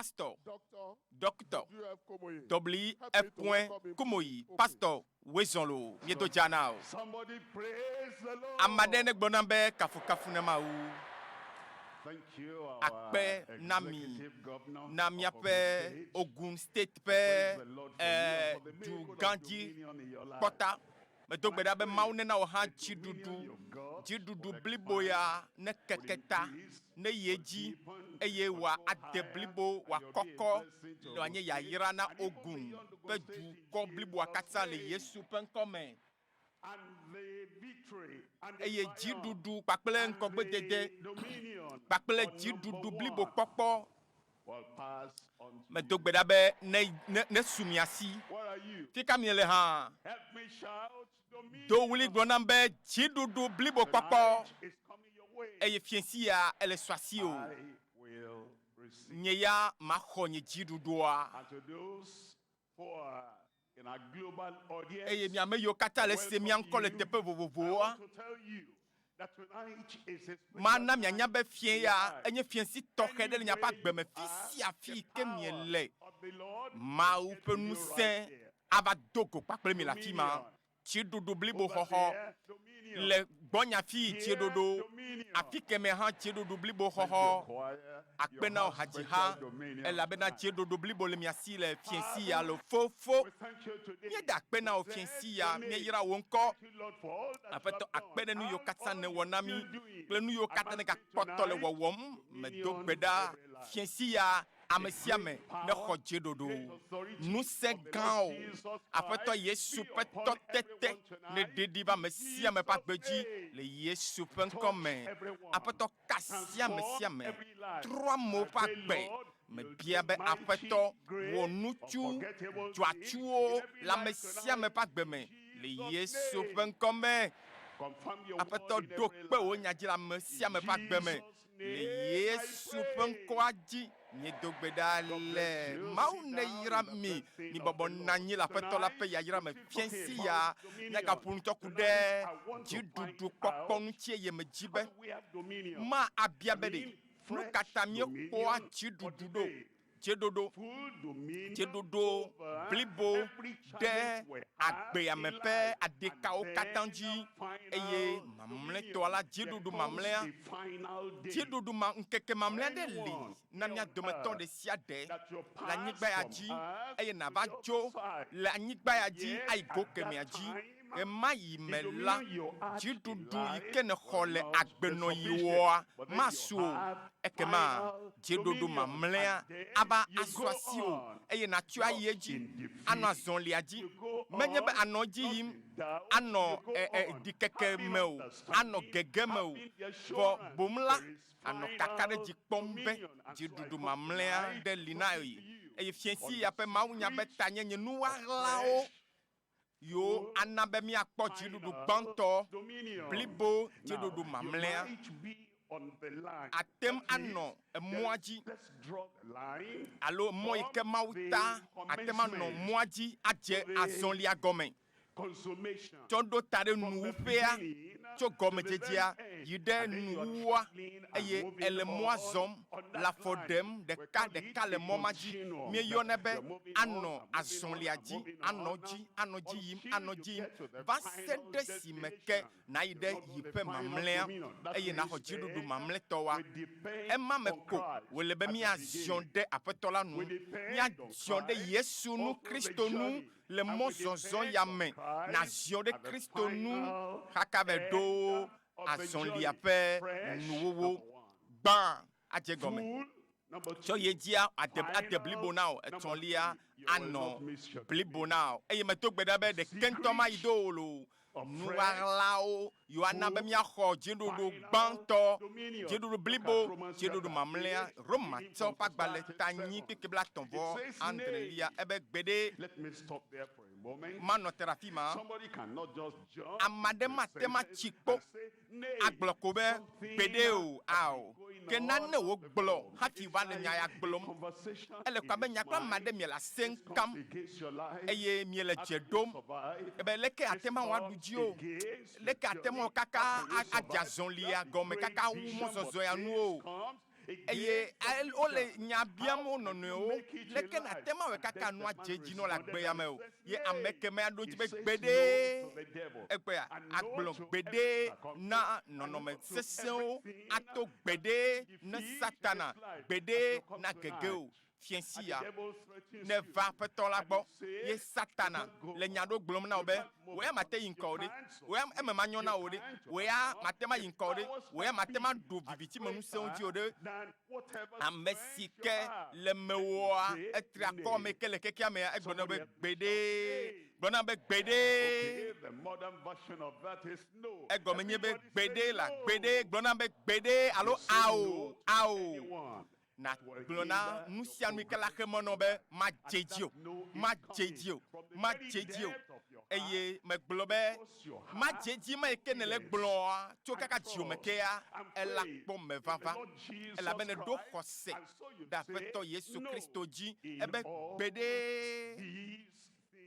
Pastor Dɔkitɔ W. F. Kumuyi, Pastor woe zɔ loo, míedo dza na wò. Ame aɖe negblɔ nam be, Kafukafu na Mawu. Akpe na mi na míaƒe Ogun State ƒe dugãdzikpɔta. Medo gbe ɖa be Mawu nena wò hã dziɖuɖu, dziɖuɖu blibo ya nekeke ta, neyi edzi eye wòade blibo, wòakɔkɔ, wòanye yayra na Ogun ƒe dukɔ bliboa katã le Yesu ƒe ŋkɔ me. Eye dziɖuɖu kpakple ŋgɔgbedede kpakple dziɖuɖu blibo kpɔkpɔ Medo gbe ɖa be ne, ne, nesu mia si. Fika miele hã? Do ɣli gblɔ nam be, Dziɖuɖu blibo kpɔkpɔ, eye fiẽsi ya ele su asiwò. Nye ya maxɔ nye dziɖuɖua. Eye mi ame yiwo katã le se mía ŋkɔ le teƒe vovovowoa, mana mianya be fiẽ ya enye fiẽsi tɔxɛ ɖe le miaƒe agbe me fi sia fi yi ke miele. Mawu ƒe ŋusẽ ava do go kpakple mi le afi ma. Tsiɖuɖu blibo xɔxɔ le gbɔnya fii tsiɖoɖo, afi kemɛ hã tsiɖuɖu blibo xɔxɔ akpe na wò hadziha, elabena tsiɖoɖo blibo le mia si le fiẽsi ya lo. Fofo, míeda akpe na wò fiẽsi ya, míeyra wò ŋkɔ. Aƒetɔ, akpe ɖe nu yiwo katã nèwɔ na mí kple nu yiwo katã nègakpɔtɔ le wɔwɔm. Medo gbe ɖa fiẽsi ya Ame sia ame nexɔ dzeɖoɖo. Ŋusẽ gã o. Aƒetɔ Yesu ƒe tɔtete neɖeɖi va ame sia ame ƒe agbe dzi le Yesu ƒe ŋkɔ me. Aƒetɔ ka asi ame sia ame. Trɔ amewo ƒe agbe. Mebia be Aƒetɔ wɔ nutsu dzɔatsuwo le ame sia ame ƒe agbe me le Yesu ƒe ŋkɔ me. Aƒetɔ ɖo kpe wò nya dzi le ame sia ame ƒe agbe me Le Yesu ƒe ŋkɔa dzi, míedo gbe ɖa le. Mawu neyra mi. Mibɔbɔ nɔ anyi le Aƒetɔ la ƒe yayra me fiẽ sia. Míagaƒo nu tsɔ ku ɖe dziɖuɖukpɔkpɔ ŋuti eye medzi be ma abia be ɖe, nu ka ta míekpɔa dziɖuɖu ɖo? Dzeɖoɖo, dzeɖoɖo blibo ɖe agbea me ƒe adekawo katã dzi, eye mamlɛtɔa la, dziɖuɖu mamlɛa, dziɖuɖu ma, ŋkeke mamlɛa ɖe li na mía dometɔ ɖesiaɖe le anyigba ya dzi, eye nàva dzo le anyigba ya dzi ayi go kemɛa dzi. Ɣemaɣi me la, dziɖuɖu yi ke nèxɔ le agbenɔɣiwoa masu o. Ekema dziɖuɖu mamlɛa ava asu asiwò eye nàtsɔe ayi edzi anɔ azɔlia dzi. Menye be ànɔ edzi yim anɔ ɖikeke me o, anɔ gege me o, vɔ boŋ la, ànɔ kakaɖedzi kpɔm be dziɖuɖu mamlɛa ɖe li na ye. Eye fiẽsi ya ƒe mawunya be tanyenye nu ɣaɣlawo Yewo ana be míakpɔ dziɖuɖu gbãtɔ blibo, dziɖuɖu mamlɛa. Ate ŋu anɔ emɔa dzi alo emɔ yi ke Mawu ta, ate ŋu anɔ mɔa dzi adze azɔlia gɔme. Tsɔ ɖo ta ɖe nuwuƒea tso gɔmedzedzea yi ɖe nuwuwua, eye èle mɔa zɔm le afɔ ɖem ɖekaɖeka le mɔ ma dzi. Míeyɔnɛ be anɔ azɔlia dzi, anɔ edzi, anɔ edzi yim, anɔ edzi yim va se ɖe esime ke nàyi ɖe yi ƒe mamlɛa eye nàxɔ dziɖuɖu mamlɛtɔa. Ema me ko wòle be míaziɔ ɖe Aƒetɔ la nu, míaziɔ ɖe Yesu nu, Kristo nu, le mɔzɔzɔ ya me, nàziɔ ɖe Kristo nu kaka vɛ ɖo azɔlia ƒe nuwuwu gbã adze gɔme. Tsɔ yi edzia ade, ade blibo na wò, etɔ̃lia anɔ blibo na wò. Eye medo gbe ɖa be ɖeke ŋutɔ mayi do o loo. Nu ɣaɣlawo yewoana be míaxɔ dziɖuɖu gbãtɔ, dziɖuɖu blibo, dziɖuɖu mamlɛa. Romatɔwo ƒe agbalẽ ta nyi kpekpe blaetɔ̃ vɔ adrelia ebe gbeɖe manɔ te ɖe afi ma. Ame aɖe mate ŋu atsi kpo agblɔ ko be, Gbeɖe o, ao. Ke nane wògblɔ hafi va le nya ya gblɔm. Ele ko abe nya kple ame aɖe miele asem kam eye miele dze ɖom be leke ate ŋu awɔ aɖu dzi o, leke ate ŋu awɔ kaka adze azɔlia gɔme kaka awu mɔzɔzɔ ya nu o. Eye wole nya biam wo nɔnɔewo, Leke nàte ŋu awɔe kaka nua dze edzi nɔ le agbe ya me o? Ye ame kemɛ aɖo eŋuti be, Gbeɖe! Egbea, agblɔ gbeɖe na nɔnɔme sesẽwo, ato gbeɖe na Satana, gbeɖe na gege o. Fiẽ sia, ne va Aƒetɔ la gbɔ, ye Satana le nya ɖewo gblɔm na wò be, Wò ya màte yi ŋkɔ o ɖe, wò ya eme manyɔ na wò o ɖe, wò ya màte ŋu ayi ŋkɔ o ɖe, wò ya màte ŋu aɖu vivitimeŋusẽwo dzi o ɖe. Ame si ke le mewòa, etri akɔ ame ke le xexea mea, egblɔ na wò be, Gbeɖe! Gblɔ nam be, Gbeɖe! Egɔme nye be, Gbeɖe la, gbeɖe! Gblɔ nam be, Gbeɖe! Alo Ao! Ao! Nàgblɔ na nu sia nu yi ke le axe me nɔ be, Madze edzi o, madze edzi o, madze edzi o. Eye megblɔ be, Madze edzi ma yi ke nèle egblɔa tso kaka dziwò me kea, ela kpɔ me vava, elabena èɖo xɔse ɖe Aƒetɔ Yesu Kristo dzi ebe gbeɖe,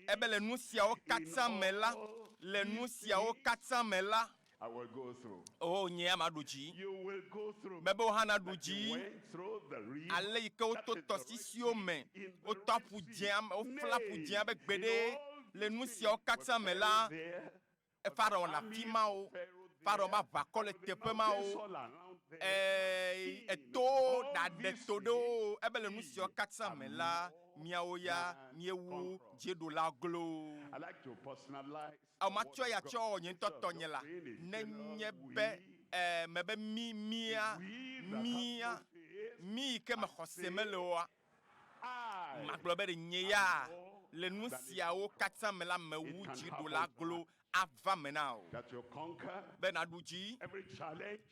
ebe le nu siawo katã me la, le nu siawo katã me la, Oo, nye ya maɖu dzi. Mebe wò hã naɖu dzi. Ale yi ke woto tɔsisiwo me, wotɔ aƒu dzĩa me, wofla aƒu dzĩa be gbeɖe le nu siawo katã me la, Farao le afi mawo, Farao ƒe aʋakɔ le teƒe mawo, ee, etowo ɖaɖe to ɖe wo, ebe le nu siawo katã me la, miawo ya miewu dziɖula glo. Ao, matsɔe atsɔ wɔ nye ŋutɔ tɔnye la, nenye be, e, mebe mí, mía, mía, mí yi ke me xɔse mele oa, magblɔ be ɖe nye ya le nu siawo katã me la mewu dziɖula glo ava me na wò, be nàɖu dzi,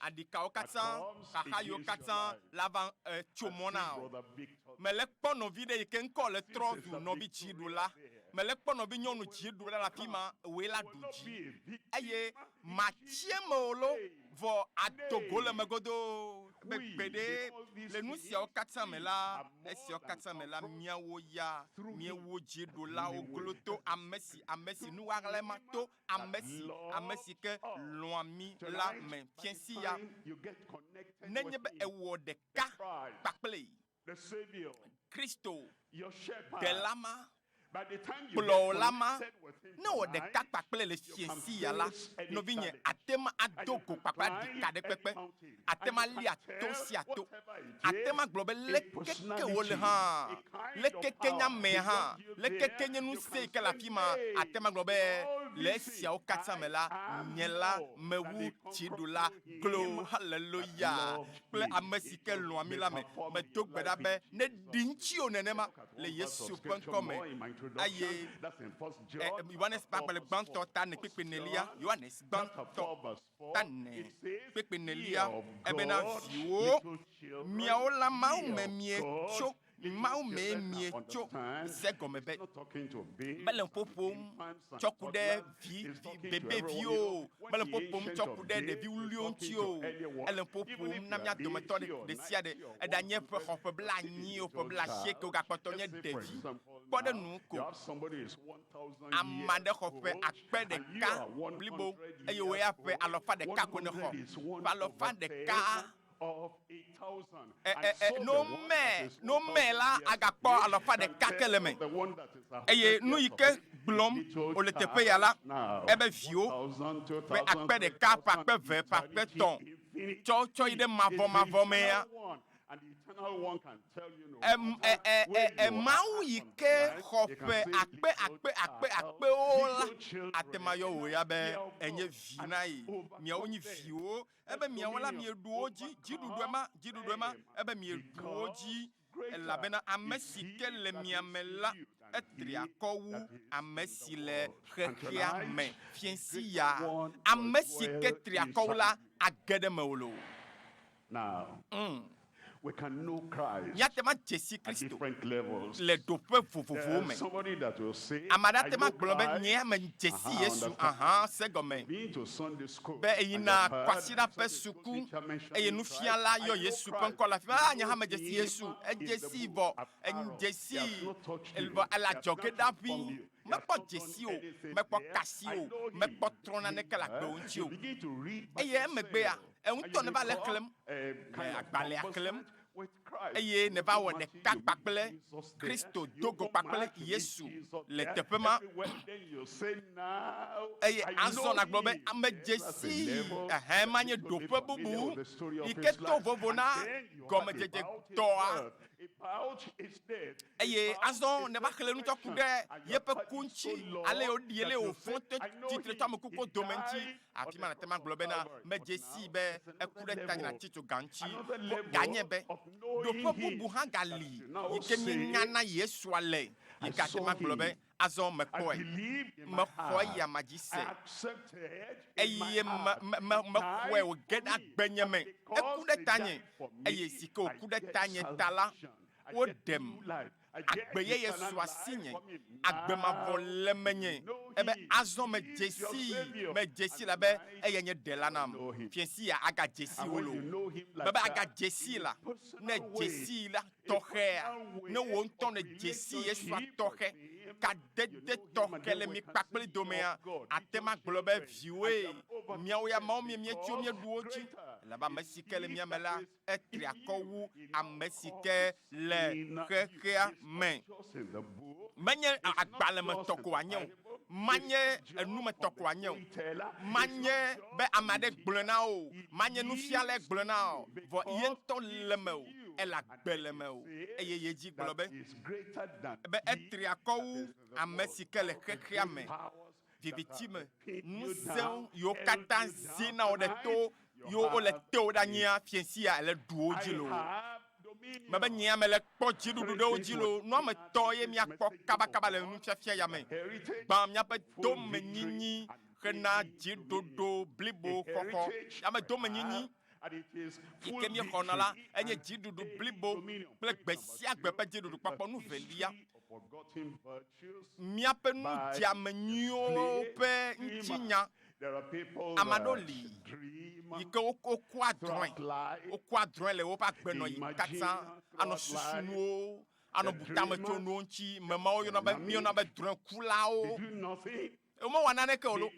aɖikawo katã, xaxa yiwo katã lava, e, tso mɔ na wò. Mele kpɔ nɔvi ɖe yi ke ŋkɔ le trɔ zu nɔvi dziɖula. Mele kpɔ nɔvinyɔnu dziɖula le afi ma, wòe la ɖu dzi, eye matsi eme o lo, vɔ ado go le eme godoo. Be gbeɖe, le nu siawo katã me la, esiawo katã me la, míawo ya míewu dziɖulawo glo to ame si, ame si nu ɣaɣlae ma to ame si, ame si ke lɔ̃a mí la me. Fiẽ sia, nenye be èwɔ ɖeka kpakple Kristo Ɖela ma, Kplɔla ma, ne wɔ ɖeka kpakple le fiẽsi ya la, nɔvinye, àte ŋu ado go kpakple aɖi ka ɖe kpekpe. Àte ŋu alia to sia to. Àte ŋu agblɔ be, Leke ke wòle hã, leke ke nye amea hã, leke ke nye ŋusẽ yi ke le afi ma, àte ŋu agblɔ be, Le esiawo katã me la, nye la mewu dziɖula. Glo, haleluya! Kple ame si ke lɔ̃a mí la me. Medo gbe ɖa be neɖi ŋutiwò nenema le Yesu ƒe ŋkɔ me. Eye Yohanes ƒe agbalẽ gbãtɔ ta ene kpekpe enelia, Yohanes gbãtɔ ta ene kpekpe enelia, ebena, Viwo, miawo la Mawu me mietso. Mawu mee mietso se gɔme be, mele ŋƒo ƒom tsɔ ku ɖe vi, vi, bebeviwo o, mele ŋƒo ƒom tsɔ ku ɖe ɖevi wuwluiwo ŋuti o, ele ŋƒo ƒom na mía dometɔ ɖe, ɖesiaɖe, eɖanye ƒe xɔ ƒe blaenyi o, ƒe blaasieke o, gakpɔtɔ nye ɖevi. Kpɔ ɖe nu ko, ame aɖe xɔ ƒe akpe ɖeka blibo eye wò ya ƒe alafa ɖeka ko nèxɔ. Ƒe alafa ɖeka E, e, e, ne womɛ, ne womɛ la, agakpɔ alafa ɖeka ke le eme. Eye nu yi ke gblɔm wòle teƒe ya la, ebe viwo ƒe akpe ɖeka, ƒe akpe eve, ƒe akpe etɔ̃, tsɔ tsɔ yi ɖe mavɔmavɔ mea, Em, e, e, e, e, Mawu yi ke xɔ ƒe akpe, akpe, akpe, akpewo la, ate ŋu ayɔ wò ya be ènye vi na ye. Miawo nyi viwo. Ebe miawo la mieɖu wo dzi, dziɖuɖue ma, dziɖuɖue ma, ebe mieɖu wo dzi, elabena ame si ke le mia me la, etri akɔ wu ame si le xexea me. Fiẽ sia, ame si ke tri akɔ wu la, age ɖe mewò loo. Mm. Míate ŋu adze si Kristo le ɖoƒe vovovowo me. Ame aɖe ate ŋu agblɔ be, Nye ya medze si Yesu. Ahã, se egɔme be eyina kwasiɖa ƒe suku eye nufiala yɔ Yesu ƒe ŋkɔ le afi ma. Ah, nye hã medze si Yesu. Edze sii vɔ. Edze sii vɔ ele adzɔge ɖa ʋĩi. Mekpɔ dzesi o, mekpɔ kasi o, mekpɔ trɔ naneke le agbewo ŋuti o. Eye emegbea, eŋutɔ neva le xlẽm, le agbalẽa xlẽm. eye nèva wɔ ɖeka kpakple Kristo do go kpakple Yesu le teƒe ma. Eye azɔ nàgblɔ be, Medze sii, ɛhɛ, manye ɖoƒe bubu yi ke to vovo na gɔmedzedze tɔa. Eye azɔ nèva xlẽ nu tsɔ ku ɖe yeƒe ku ŋuti, ale wòɖi ale wòfɔ te tsitre tso ame kukuwo dome ŋuti. Afi ma nàte ŋu agblɔ bena, Medze sii be eku ɖe tanye le atitsoga ŋuti. Vɔ ganye be, ɖoƒe bubu hã gali yi ke míenya na Yesua le, yi ke ate ŋu agblɔ be, Azɔ mekpɔe. Mexɔ eyama dzi se, eye me, me, me, mexɔe wòge ɖe agbenye me. Eku ɖe tanye, eye si ke wòku ɖe tanye ta la, woɖem. Agbe yeye su asinye. Agbe mavɔ le menye. Ebe azɔ medze sii, medze sii la be eyae nye ɖela nam. Fiẽsi ya agadze si wo loo. Mebe agadze sii la, ne edze sii la, tɔxɛa, ne wò ŋutɔ nèdze si Yesua tɔxɛ, kadede tɔxɛ le mi kpakple domea, àte ŋu agblɔ be, Viwòe, míawo ya Mawu mie míetso míeɖu wo dzi, elabe ame si ke le mía me la, etri akɔ wu ame si ke le xexea me. Menye agbalẽ me tɔ ko wòanye o, manye enu me tɔ ko wòanye o, manye be ame aɖe gblɔe na wò o, manye nufialae gblɔe na wò o, vɔ ye ŋutɔ le eme o, ele agbe le eme o. Eye yi edzi gblɔ be, be etri akɔ wu ame si ke le xexea me. Viviti me ŋusẽwo yiwo katã zina wò ɖe to yiwo wole tewò ɖe anyia, fiẽsia ele ɖu wo dzi loo. Mebe nyea mele kpɔ dziɖuɖu ɖe wo dzi loo. Nu ame etɔ̃ ye míakpɔ kabakaba le nufiafia ya me. Gbã, míaƒe domenyinyi hena dziɖuɖu blibo xɔxɔ. Ame domenyinyi yi ke míexɔna la enye dziɖuɖu blibo kple gbe sia gbe ƒe dziɖuɖukpɔkpɔ. Nu velia, míaƒe nudzeame nyuiwo ƒe ŋutinya. Ame aɖewo li yi ke wokua drɔ̃e, wokua drɔ̃e le woƒe agbenɔɣi katã, anɔ susu nuwo, anɔ bu tame tso nuwo ŋuti. Ame mawo yɔna be, míeyɔna be drɔ̃ekulawo. Womewɔ naneke o lo.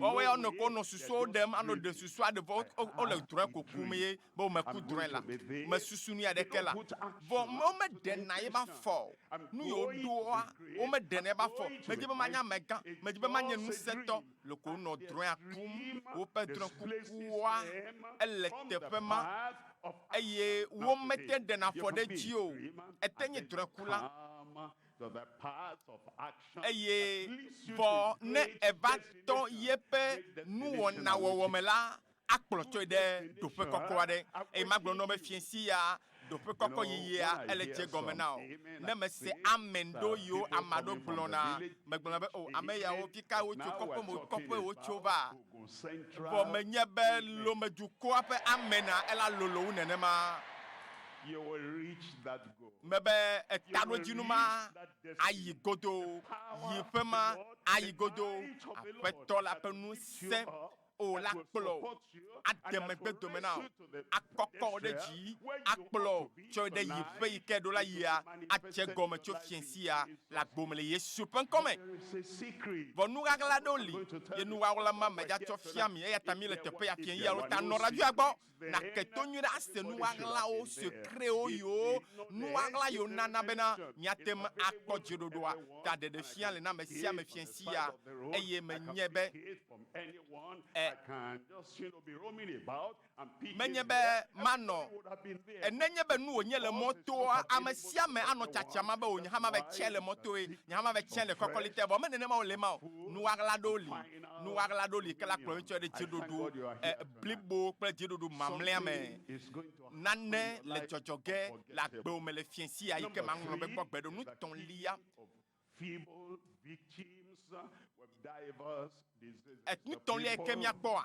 Woawoe ya wonɔ ko wonɔ susuwo ɖem, anɔ ɖe susua ɖe vɔ wole drɔ̃e ko kum ye be womeku drɔ̃e la. Mesusu nu ya ɖeke la. Vɔ womeɖena ye be afɔ o. Nu yi woɖoa, womeɖena ye be afɔ o. Medi be manye amegã, medi be manye ŋusẽtɔ. Loko wonɔ drɔ̃ea kum, woƒe drɔ̃ekukua ele teƒe ma eye womete ɖena afɔ ɖe edzi o. Ete nye drɔ̃ekula. Eye vɔ ne eva tɔ yeƒe nuwɔna wɔwɔ me la, akplɔ tsɔe ɖe ɖoƒe kɔkɔ aɖe. Eye magblɔ na wò be fiẽsi ya, ɖoƒe kɔkɔ yiyia, ele dze gɔme na wò. Ne mese amen ɖo yiwo ame aɖewo gblɔna, megblɔna be, O, ame yawo, fika wotso, kɔƒe me, kɔƒe wotso va. Vɔ menye be Lome-dukɔa ƒe amena ela lolo wu nenema. Mebe etaɖodzinu ma ayi godoo, yi ƒe ma ayi godoo, Aƒetɔ la ƒe ŋusẽ o la kplɔ wò, ade megbe dome na wò, akɔkɔ wò ɖe dzi, akplɔ wò tsɔe ɖe yi ƒe yi ke ɖo la yia, adze gɔme tso fiẽsia le agbo me le Yesu ƒe ŋkɔ me. Vɔ nu ɣaɣla ɖewo li, ye nu ɣaɣla ma medzatsɔ fia mi, eya ta míele teƒe ya fiẽ ɣi alo ta nɔ radioa gbɔ. Nàke to nyuie ɖe ase nu ɣaɣlawo, sekrewo yiwo nu ɣaɣla yiwo nana bena míate ŋu akpɔ dzeɖoɖoa ta ɖeɖefia le na ame sia ame fiẽ sia. Eye menye be, e, menye be manɔ, e, nenye be nu wònye le mɔ toa, ame sia ame anɔ tsatsam abe o, nye hã mave tsɛ le mɔ toe, nye hã mave tsɛ le kɔkɔli te, vɔ me nenema wòle ema o. Nu ɣaɣla ɖewo li, nu ɣaɣla ɖewo li ke la kplɔ mí tsɔe ɖe dzeɖoɖo, e, blibo kple dziɖuɖu mamlɛa me. Nane le dzɔdzɔ ge le agbewò me le fiẽ sia yi ke maŋlɔ be kpɔ gbeɖe o. Nu tɔ̃lia, nu tɔ̃lia yi ke míakpɔa,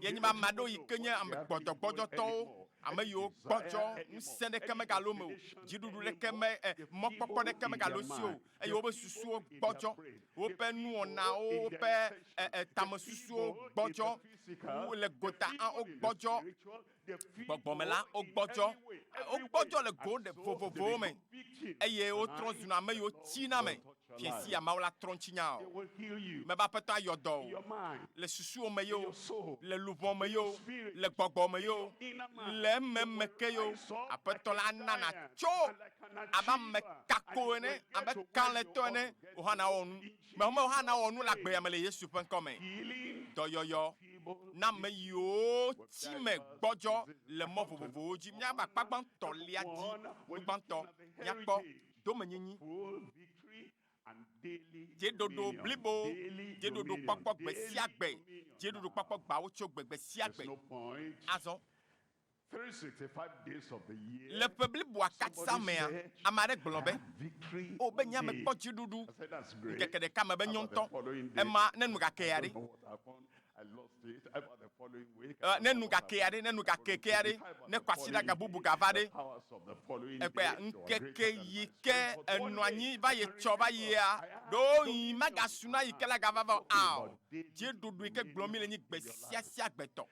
ye nye be ame aɖewo yi ke nye ame gbɔdzɔgbɔdzɔtɔwo, ame yiwo gbɔdzɔ, ŋusẽ ɖeke megale wo me o, dziɖuɖu ɖeke me, mɔkpɔkpɔ ɖeke megale wo si o, eye woƒe susuwo gbɔdzɔ, woƒe nuwɔnawo, woƒe tamesusuwo gbɔdzɔ, le gota hã wogbɔdzɔ, gbɔgbɔme la wogbɔdzɔ, wogbɔdzɔ le go ɖe vovovowo me, eye wotrɔ zuna ame yiwo tsina me. Fiẽ sia Mawu la trɔ ŋutinya o. Mebe Aƒetɔ ayɔ dɔ o. Le susuwò me ye o, le luʋɔ me ye o, le gbɔgbɔ me ye o, le ememe ke ye o, Aƒetɔ la ana nàtso abe ame kako ene, abe kalẽtɔ ene, wò hã nàwɔ nu. Mexɔ be wò hã nàwɔ nu le agbea me le Yesu ƒe ŋkɔ me. Dɔyɔyɔ na ame yiwo tsi me gbɔdzɔ le mɔ vovovowo dzi. Míava akpa gbãtɔ lia dzi. Nu gbãtɔ, míakpɔ domenyinyi, dziɖoɖo blibo, dziɖoɖo kpɔkpɔ gbe sia gbe, dziɖoɖo kpɔkpɔ gbawo tso gbe gbe sia gbe. Azɔ, le ƒe bliboa katã mea, ame aɖe gblɔ be, O, be nye mekpɔ dziɖuɖu ŋkeke ɖeka me be nyo ŋutɔ. Ema ne nu gakea ɖe. Ne nu gakea ɖe, ne nu gakekea ɖe, ne kwasiɖaga bubu gava ɖe, ekpea ŋkeke yi ke enɔ anyi va yi tsɔ va yia, ɖewohĩ magasu na yi ke la gava va o. Ao, dziɖuɖu yi ke gblɔm mi le nyi gbe sia sia gbe tɔ.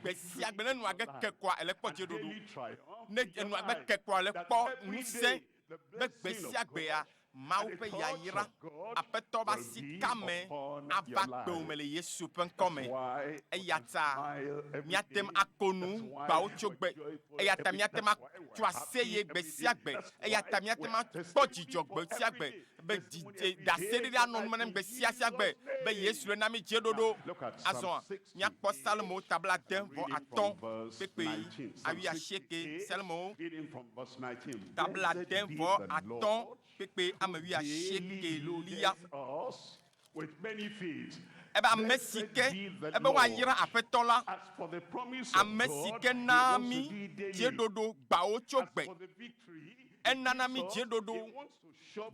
Gbe sia gbe ne nua ge ke koa, ele kpɔ dziɖuɖu. Ne enua ge ke koa, ele kpɔ ŋusẽ be gbe sia gbea, Mawu ƒe yayra, Aƒetɔ ƒe asikame ava kpewò me le Yesu ƒe ŋkɔ me. Eya ta míate ŋu ako nu gbawo tso gbe. Eya ta míate ŋu atso aseye gbe sia gbe. Eya ta míate ŋu akpɔ dzidzɔ gbe sia gbe be ɖaseɖiɖi anɔ nu me na mí gbe sia sia gbe be Yesu le na mí dzeɖoɖo. Azɔa, míakpɔ Psalmo ta 65 kpekpe 80. Psalmo ta 65 kpekpe ame wuiasieke lia. Ebe ame si ke ebe woayra Aƒetɔ la, ame si ke naa mí dzeɖoɖo gbawo tso gbe. Enana mí dzeɖoɖo,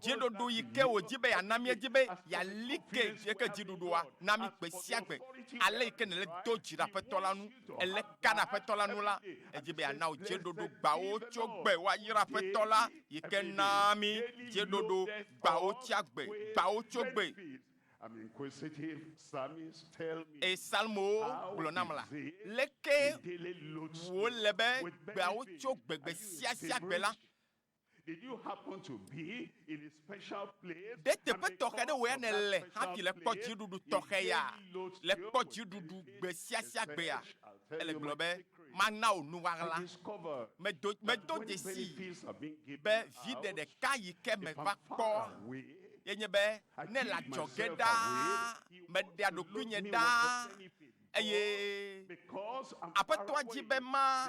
dzeɖoɖo yi ke wòdi be yeana mí, edi be yeali ke yeke dziɖuɖua na mí gbe sia gbe. Ale yi ke nèle do dzi ɖe Aƒetɔ la ŋu, èle ka ɖe Aƒetɔ la ŋu la, edi be yeana wò dzeɖoɖo gbawo tso gbe. Woayra Aƒetɔ la yi ke naa mí dzeɖoɖo gbawo tsia gbe, gbawo tso gbe. Eye Psalmowo gblɔ nam la, leke wòle be gbeawo tso gbe gbe sia sia gbe la, Ɖe teƒe tɔxɛ ɖe wò ya nèle hafi le kpɔ dziɖuɖu tɔxɛ ya? Le kpɔ dziɖuɖu gbe sia sia gbea? Ele gblɔ be, Mana wò nu ɣaɣla. Medo, medo dzesii be viɖe ɖeka yi ke meva kpɔ ye nye be ne le adzɔge ɖaa, meɖea ɖokuinye ɖaa eye Aƒetɔa di be ma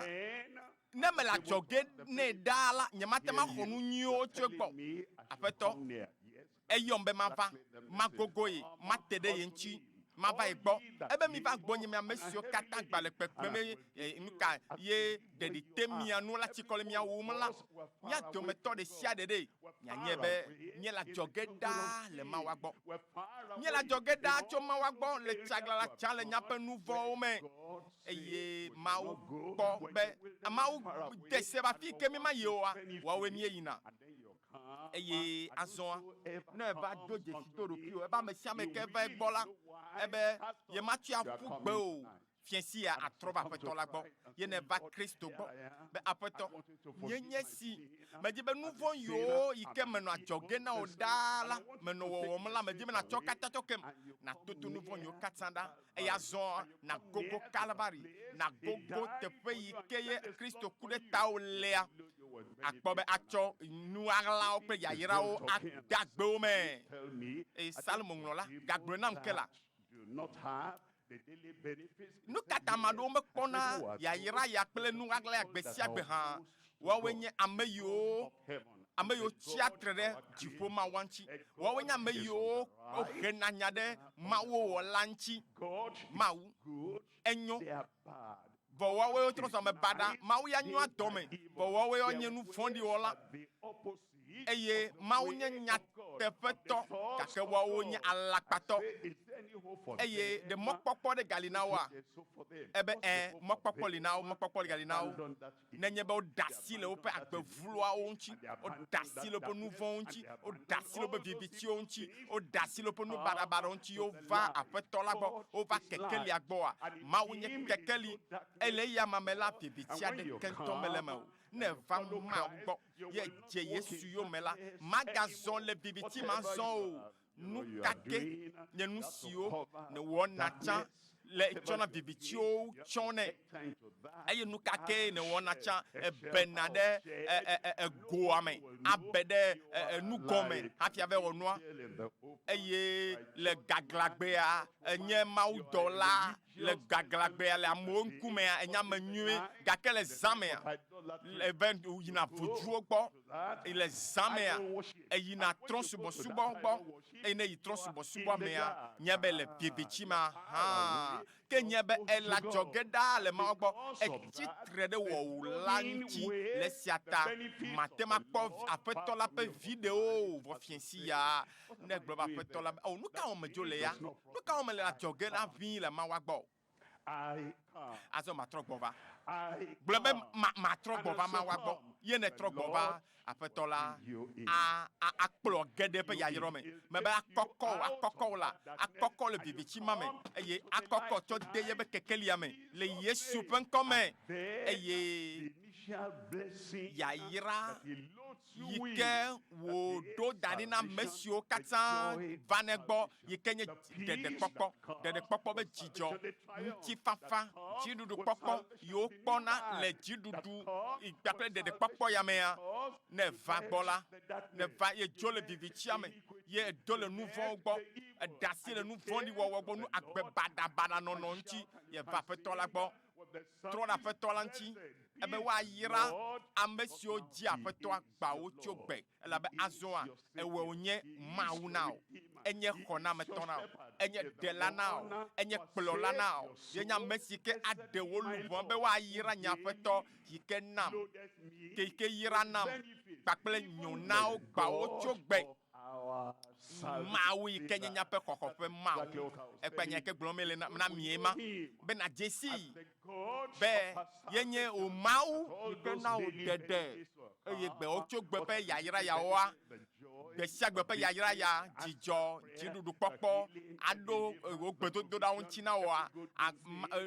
Ne mele adzɔge nɛ ɖaa la, nyemate ŋu axɔ nu nyuiwo tso egbɔ o. Aƒetɔ, eyɔm be mava, magogo ye, mate ɖe ye ŋuti, mava ye gbɔ. Ebe miva gbɔnye mi ame siwo katã gba le kpekpem eye nu ka ye ɖeɖi te mia nu la tsikɔ le mia wum la, mía dometɔ ɖe sia ɖe ɖe mianye be míele adzɔge ɖaa le Mawua gbɔ. Míele adzɔge ɖaa tso Mawua gbɔ le tsaglãla tsã le míaƒe nu vɔ̃wo me. Eye Mawu kpɔ be Mawu de se be afi ke mímayi oa, woawoe míeyina. Eye azɔa, ne eva do dzesi do ɖokuiwò, ebe ame sia ame ke va egbɔ la, ebe yematsɔe aƒu gbe o, fiẽ sia atrɔ va Aƒetɔ la gbɔ. Ye neva Kristo gbɔ be, Aƒetɔ, nye nye si. Medi be nu vɔ̃ yiwo yi ke menɔ adzɔge na wò ɖaa la, menɔ wɔwɔm la, medi be nàtsɔ wo katã tsɔ kem. Nàtoto nu vɔ̃ yiwo katã ɖa. Eye azɔ nàgogo Kalvari, nàgogo teƒe yi ke ye Kristo ku ɖe tawò lea, àkpɔ be atsɔ nu ɣaɣlawo kple yayrawo ade agbewo me. Eye Salomo ŋlɔ la gagblɔe nam ke la, Nu ka ta ame aɖewo mekpɔna yayra ya kple nu ɣaɣla ya gbe sia gbe hã? Woawoe nye ame yiwo ame yiwo tsia tre ɖe dziƒo Mawua ŋuti. Woawoe nye ame yiwo wohena nya ɖe Mawu Wɔla ŋuti. Mawu, enyo, vɔ woawoe wotrɔ zu ame baɖa. Mawu ya nyoa dɔme, vɔ woawoe wonye nu vɔ̃ɖi wɔla. Eye Mawu nye nyateƒetɔ, gake woawo nye alakpatɔ. Eye ɖe mɔkpɔkpɔ ɖe gali na woa? Ebe ẽ, mɔkpɔkpɔ li na wo, mɔkpɔkpɔ gali na wo. Nenye be woɖe asi le woƒe agbe vloawo ŋuti, woɖe asi le woƒe nu vɔ̃wo ŋuti, woɖe asi le woƒe vivitiwo ŋuti, woɖe asi le woƒe nu baɖabaɖawo ŋuti ye wova Aƒetɔ la gbɔ, wova kekelia gbɔa, Mawu nye kekeli, eye le eyama me la, viviti aɖeke ŋutɔ mele eme o. Ne èva Mawu gbɔ ye èdze Yesu yome la, màgazɔ le viviti me azɔ o. Nu ka ke nye nu siwo nèwɔna tsã le tsɔna vivitiwo tsɔnɛ, eye nu ka kee nèwɔna tsã ebena ɖe egoa me, abe ɖe nugɔme hafi ava wɔ nua. Eye le gaglagbea, ènye mawudɔla le gaglagbea le amewo ŋkumea, ènye ame nyui, gake le zã mea, eve yina vodzuwo gbɔ. Le zã mea, eyina trɔ̃subɔsubɔ gbɔ, eye ne eyi trɔ̃subɔsubɔa mea, nye be le viviti ma hã. Ke nye be ele adzɔge ɖaa le Mawu gbɔ, etsi tre ɖe Wɔwòla ŋuti. Le esia ta, mate ŋu akpɔ Aƒetɔ la ƒe viɖewo o. Vɔ fiẽsi ya, ne egblɔ be Aƒetɔ la be, O, nu ka wɔm medzo le ya? Nu ka wɔm mele adzɔge ɖa ʋĩi le Mawua gbɔ? Azɔ matrɔ gbɔ va. Gblɔ be, Ma, matrɔ gbɔ va Mawua gbɔ. Ye nètrɔ gbɔ va, Aƒetɔ la a, a, akplɔ ge ɖe eƒe yayra me. Mebe akɔkɔ wò, akɔkɔ wò la, akɔkɔ wò le viviti ma me, eye akɔkɔ wò tsɔ de yeƒe kekelia me, le Yesu ƒe ŋkɔ me. Eye yayra yi ke wòɖo da ɖi na ame siwo katã vanɛ gbɔ, yi ke nye ɖeɖekpɔkpɔ, ɖeɖekpɔkpɔ be dzidzɔ, ŋutifafa, dziɖuɖukpɔkpɔ yi wokpɔna le dziɖuɖu kpakple ɖeɖekpɔkpɔ ya mea, ne eva gbɔ la, ne va ye dzo le vivitia me, ye edo le nu vɔ̃wo gbɔ, eɖe asi le nu vɔ̃ɖi wɔwɔ gbɔ, nu agbe baɖabaɖa nɔnɔ ŋuti, ye va Aƒetɔ la gbɔ. Trɔ ɖe Aƒetɔ la ŋuti, ebe woayra ame siwo dzi Aƒetɔa gbã wo tso gbe, elabe azɔa, ewɔe wònye Mawu na wò, enye xɔnametɔ na wò, enye ɖela na wò, enye kplɔla na wò, ye nye ame si ke aɖe wò luʋɔ be woayra nye Aƒetɔ yi ke nam, yi ke yra nam kpakple nyo na wo gbã wo tso gbe. Mawu yi ke nye míaƒe xɔxɔ ƒe Mawu. Ekpe nya yi ke gblɔm mele na, na mie ma, be nàdze sii be yenye wò Mawu yi ke na wò ɖeɖe eye gbewo tso gbe ƒe yayra yawoa, gbe sia gbe ƒe yayra ya, dzidzɔ, dziɖuɖukpɔkpɔ aɖo wò gbedodoɖawo ŋuti na wòa,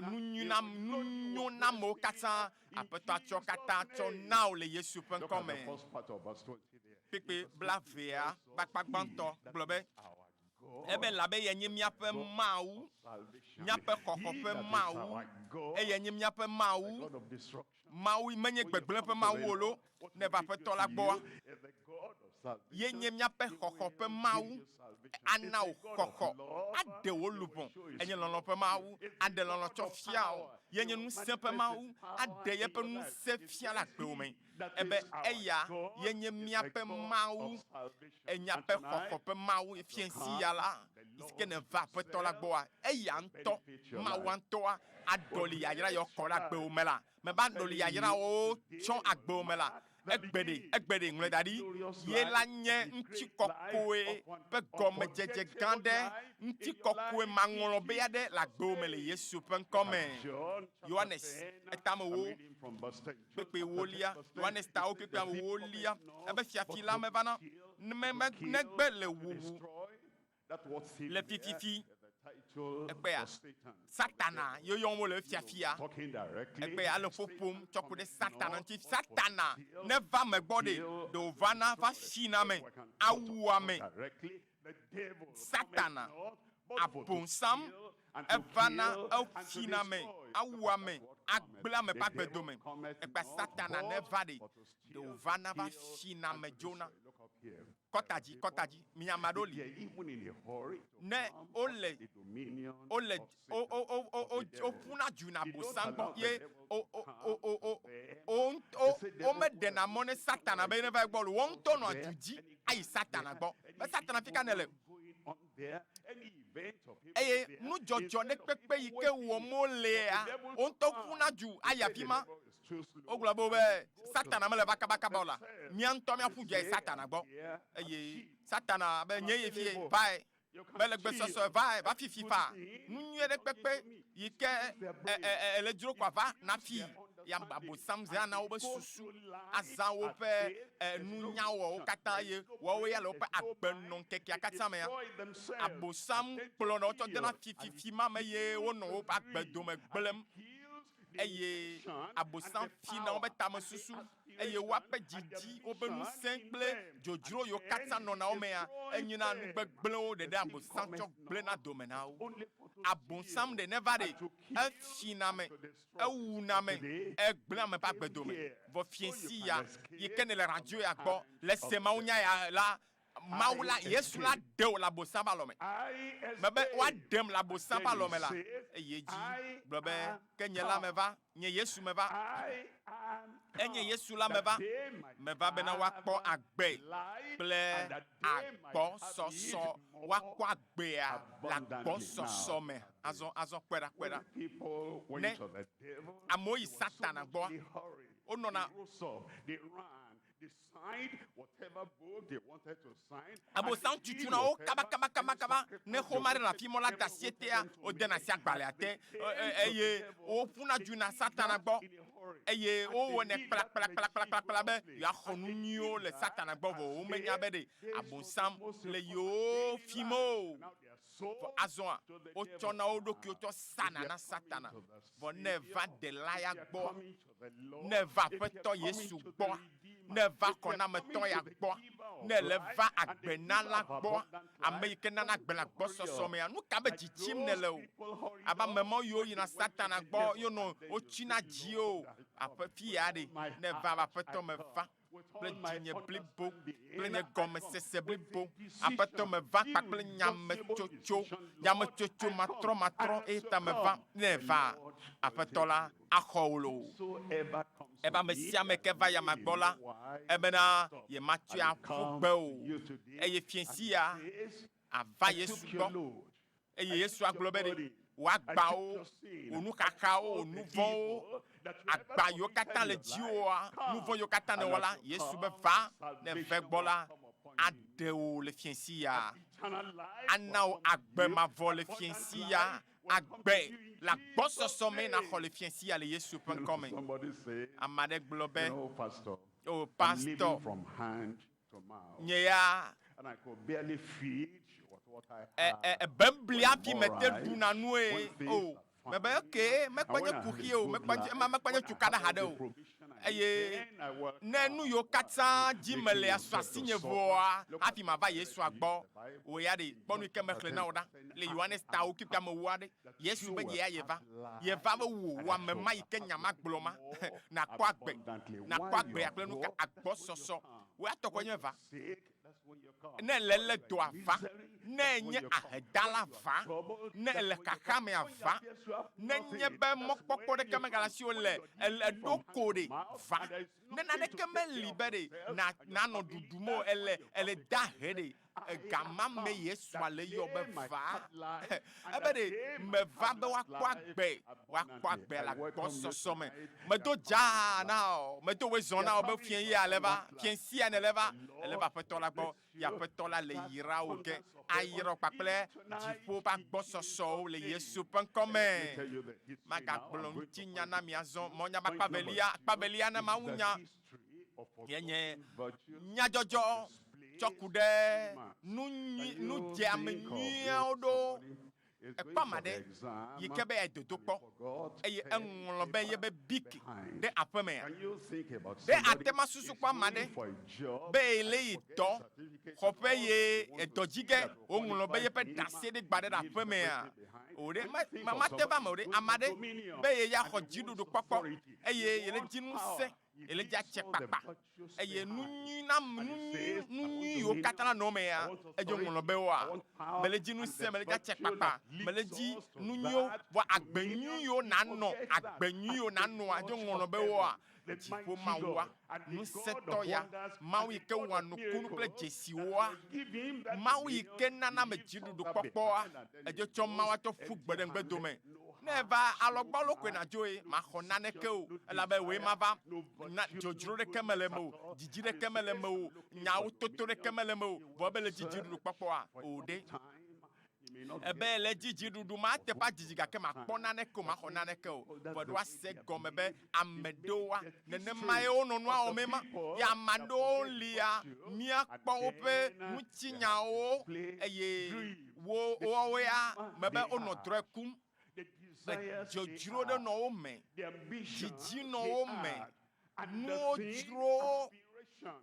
nu nyui na, nu nyonamewo katã Aƒetɔ atsɔ katã tsɔ na wò le Yesu ƒe ŋkɔ me. Kpukpui blaevea ƒe akpa gbãtɔ gblɔ be, Ebe elabe eyae nye míaƒe Mawu, míaƒe xɔxɔ ƒe Mawu, eyae nye míaƒe Mawu, Mawu menye gbegblẽ ƒe Mawu o lo, ne eva Aƒetɔ la gbɔa, ye nye míaƒe xɔxɔ ƒe Mawu, ana wò xɔxɔ, aɖe wò luʋɔ, enye lɔlɔ̃ ƒe Mawu, aɖe lɔlɔ̃ tsɔ fia wò, ye nye ŋusẽ ƒe Mawu, aɖe yeƒe ŋusẽ fia le agbewò me. Ebe eya ye nye míaƒe Mawu, míaƒe xɔxɔ ƒe Mawu. Fiẽsi ya la, si ke nèva Aƒetɔ la gbɔa, eya ŋutɔ, Mawua ŋutɔa, aɖɔli yayra yewo kɔ ɖe agbewò me la. Meva ɖɔli yayrawo tsɔ agbewò me la, egbe ɖe, egbe ɖe, ŋlɔe da ɖi, ye la nye ŋutikɔkɔe ƒe gɔmedzedze gã ɖe, ŋutikɔkɔe maŋlɔbe aɖe le agbewò me le Yesu ƒe ŋkɔ me. Yohanes, etame wo. Kpekpe ewolia, Yohanes tawo kpekpe ewolia, ebe fiafi la mevana negbe le wuwu le fififi. Ekpea Satana ye yɔm wole fiafia. Ekpea ele ƒoƒom tsɔ ku ɖe Satana ŋuti. Satana neva ame gbɔ ɖe, ɖe wòvana va shina ame, awu ame. Satana, Abosam, evana efina ame, awu ame, agblẽ ame ƒe agbe dome. Egbea Satana neva ɖe, ɖe wòvana va fina ame dzona. Kɔta dzi, kɔta dzi, mi ame aɖewo li, ne wole, wole, wo, wo, wo, wo, wo, woƒuna du na Abosam gbɔ ye wo, wo, wo, wo, wo, wo, wo, womeɖena mɔ ne Satana be neva egbɔ o. Woawo ŋutɔ nɔa du dzi ayi Satana gbɔ. Be Satana fi ka nèle? Eye nudzɔdzɔ ɖe kpekpe yi ke wɔm wolea, wo ŋutɔ ƒuna du ayi afi ma. Wogblɔ be be Satana mele va kabakaba o la, mía ŋutɔ míaƒu du ayi Satana gbɔ. Eye Satana be nye ye fie, vae. Mele gbesɔsɔ va va fifi fa. Nu nyuie ɖe kpekpe yi ke ele dzro kɔa va na fi ya abosam ze ana wobe susu azã woƒe nunyawɔwo katã ye woawo ya le woƒe agbenɔŋkekea katã mea. Abosam kplɔna wo tsɔ dena fififi ma me ye wonɔ woƒe agbe dome gblẽm eye abosam fina wobe tamesusu eye woaƒe dzidzi, woƒe ŋusẽ kple dzodzro yiwo katã nɔna wo mea, enyena nu gbegblẽwo ɖeɖe Abosam tsɔ gblẽna dome na wo. Abosam ɖe neva ɖe, efina ame, ewuna ame, egblẽ ame ƒe agbe dome. Vɔ fiẽsi ya yi ke nèle radio ya gbɔ le se mawunya ya la, Mawu la, Yesu la ɖe wò le Abosam ƒe alɔme. Mebe woaɖem le Abosam ƒe alɔme la, eyi edzi gblɔ be, Ke nye la meva, nye Yesu meva. Enye Yesu la meva. Meva bena woakpɔ agbe kple agbɔsɔsɔ. Woakpɔ agbea le agbɔsɔsɔ me. Azɔ, azɔ kpɔe ɖa, kpɔe ɖa. Ne amewo yi Satana gbɔa, wonɔna. Abosam tutuna wo kabakabakabakaba. Ne xoma ɖe le afi ma la de asi etea, wodena asi agbalẽa te eye woƒuna du yina Satana gbɔ eye wowɔnɛ kplakplakplakplakpla be yewoaxɔ nu nyuiwo le Satana gbɔ vɔ womenya be ɖe Abosam le yewo fim o. Vɔ azɔa, wotsɔna wo ɖokuiwo tsɔ sana na Satana. Vɔ ne eva Ɖela ya gbɔa, Ne èva Aƒetɔ Yesu gbɔa, ne èva xɔnametɔ ya gbɔa, ne èle va agbenala gbɔa, ame yi ke nana agbe le agbɔsɔsɔ mea, nu ka be dzi tsim nèle o? Abe ame mawo yiwo yina Satana gbɔ yonɔ wotsina dzi o. Aƒe fi ya ɖe, ne èva be Aƒetɔ meva kple dzinye blibo kple nye gɔmesese blibo. Aƒetɔ meva kpakple nyametsotso, nyametsotso matrɔmatrɔ eye ta meva. Ne èva, Aƒetɔ la axɔ wò loo. Ebe ame sia ame ke va yama gbɔ la, ebena yematsɔe aƒu gbe o. Eye fiẽsi ya ava Yesu gbɔ. Eye Yesu agblɔ be ɖe, Wò agbawo, wò nuxaxawo, wò nu vɔ̃wo, agba yiwo katã le dziwòa, nu vɔ̃ yiwo katã nèwɔ la, Yesu be, Va, ne ève gbɔ la, aɖe wò le fiẽsi ya. Ana wò agbe mavɔ le fiẽsi ya. Agbe le agbɔsɔsɔ mee nàxɔ le fiẽsi ya le Yesu ƒe ŋkɔ me. Ame aɖe gblɔ be, O, pastɔ, nye ya ebembli hafi mete ɖuna nue o. Mebe, ok, mekpɔ nye kuxi o, mekpɔ nye, ema mekpɔ nye cukaɖa haɖe o. Eye ne nu yiwo katã dzi mele asu asinye vɔa, hafi mava Yesua gbɔ. Wò ya ɖe, kpɔ nu yi ke mexlẽ na wò ɖa le Yohanes tawo kpikpi ame ewoa ɖe. Yesu be yea yeva. Yeva be wò, wò ame ma yi ke nya ma gblɔ ma, nàkpɔ agbe. Nàkpɔ agbea kple nuka? Agbɔsɔsɔ. Wò ya tɔkɔe nye va. Ne èle lé dɔa va. Ne ènye ahedala va. Ne èle xaxa mea va. Ne nye be mɔkpɔkpɔ ɖeke megale asiwò le èɖo ko ɖe, va. Ne naneke meli be ɖe na nanɔ ɖuɖum o, èle èle dahe ɖe, Ega ma me Yesua le yɔ be va. Ebe ɖe meva be woakpɔ agbe, woakpɔ agbe le agbɔsɔsɔ me. Medo dzaa na wò, medo wòezɔ na wò be fiẽ yea le va, fiẽ sia nèle va, èle va Aƒetɔ la gbɔ, ye Aƒetɔ la le yra wò ge, ayra wò kpakple dziƒo ƒe agbɔsɔsɔwo le Yesu ƒe ŋkɔ me. Magagblɔ ŋutinya na mi azɔ, mɔnya be akpa velia, akpa velia na mawunya. Ye nye nyadzɔdzɔ tsɔ ku ɖe nu nyui, nu dzeame nyuiawo ɖo. Ekpɔ ame aɖe yi ke be yeayi dodokpɔ eye eŋlɔ be yebe biki ɖe aƒemea? Ɖe àte ŋu asusu kpɔ ame aɖe be yele yi dɔ xɔƒe eye edɔ dzi ge wòŋlɔ be yeƒe ɖaseɖigba ɖe ɖe aƒemea? O ɖe, mate va eme o ɖe. Ame aɖe be yeaxɔ dziɖuɖu kpɔkpɔ eye yele dzi ŋusẽ, yele dzi atse kpakpa, eye nu nyui na nu nyui nu nyui yiwo katã la nɔ emea, edzo ŋlɔ be woa. Mele dzi ŋusẽ, mele dzi atse kpakpa, mele dzi nu nyuiwo, vɔ agbe nyui yiwo nanɔ, agbe nyui yiwo nanɔa, edzo ŋlɔ be woa. Dziƒo Mawua, ŋusẽtɔ ya, Mawu yi ke wɔa nukunu kple dzesiwoa, Mawu yi ke nana ame dziɖuɖu kpɔkpɔa, edzo tsɔ Mawu atsɔ ƒu gbe ɖe ŋugbedome. Ne èva alɔgbɔlo koe nàdzoe, màxɔ naneke o, elabe wòe mava. Na dzodzro ɖeke mele eme o, didi ɖeke mele eme o, nyawo toto ɖeke mele eme o, vɔ ebe le dzi dziɖuɖu kpɔkpɔa? O ɖe! Ebe le dzi dziɖuɖu ma teƒe adidi gake makpɔ naneke o, maxɔ naneke o. Vɔ ɖo ase gɔme be ame ɖewoa, nenemae wonɔ nua wɔmee ma. Ye ame aɖewo lia, míakpɔ woƒe ŋutinyawo eye wo woawo ya mebe wonɔ drɔ̃e kum. Dzodzro ɖe nɔ wo me, dzidzi nɔ wo me, nuwo dzro wo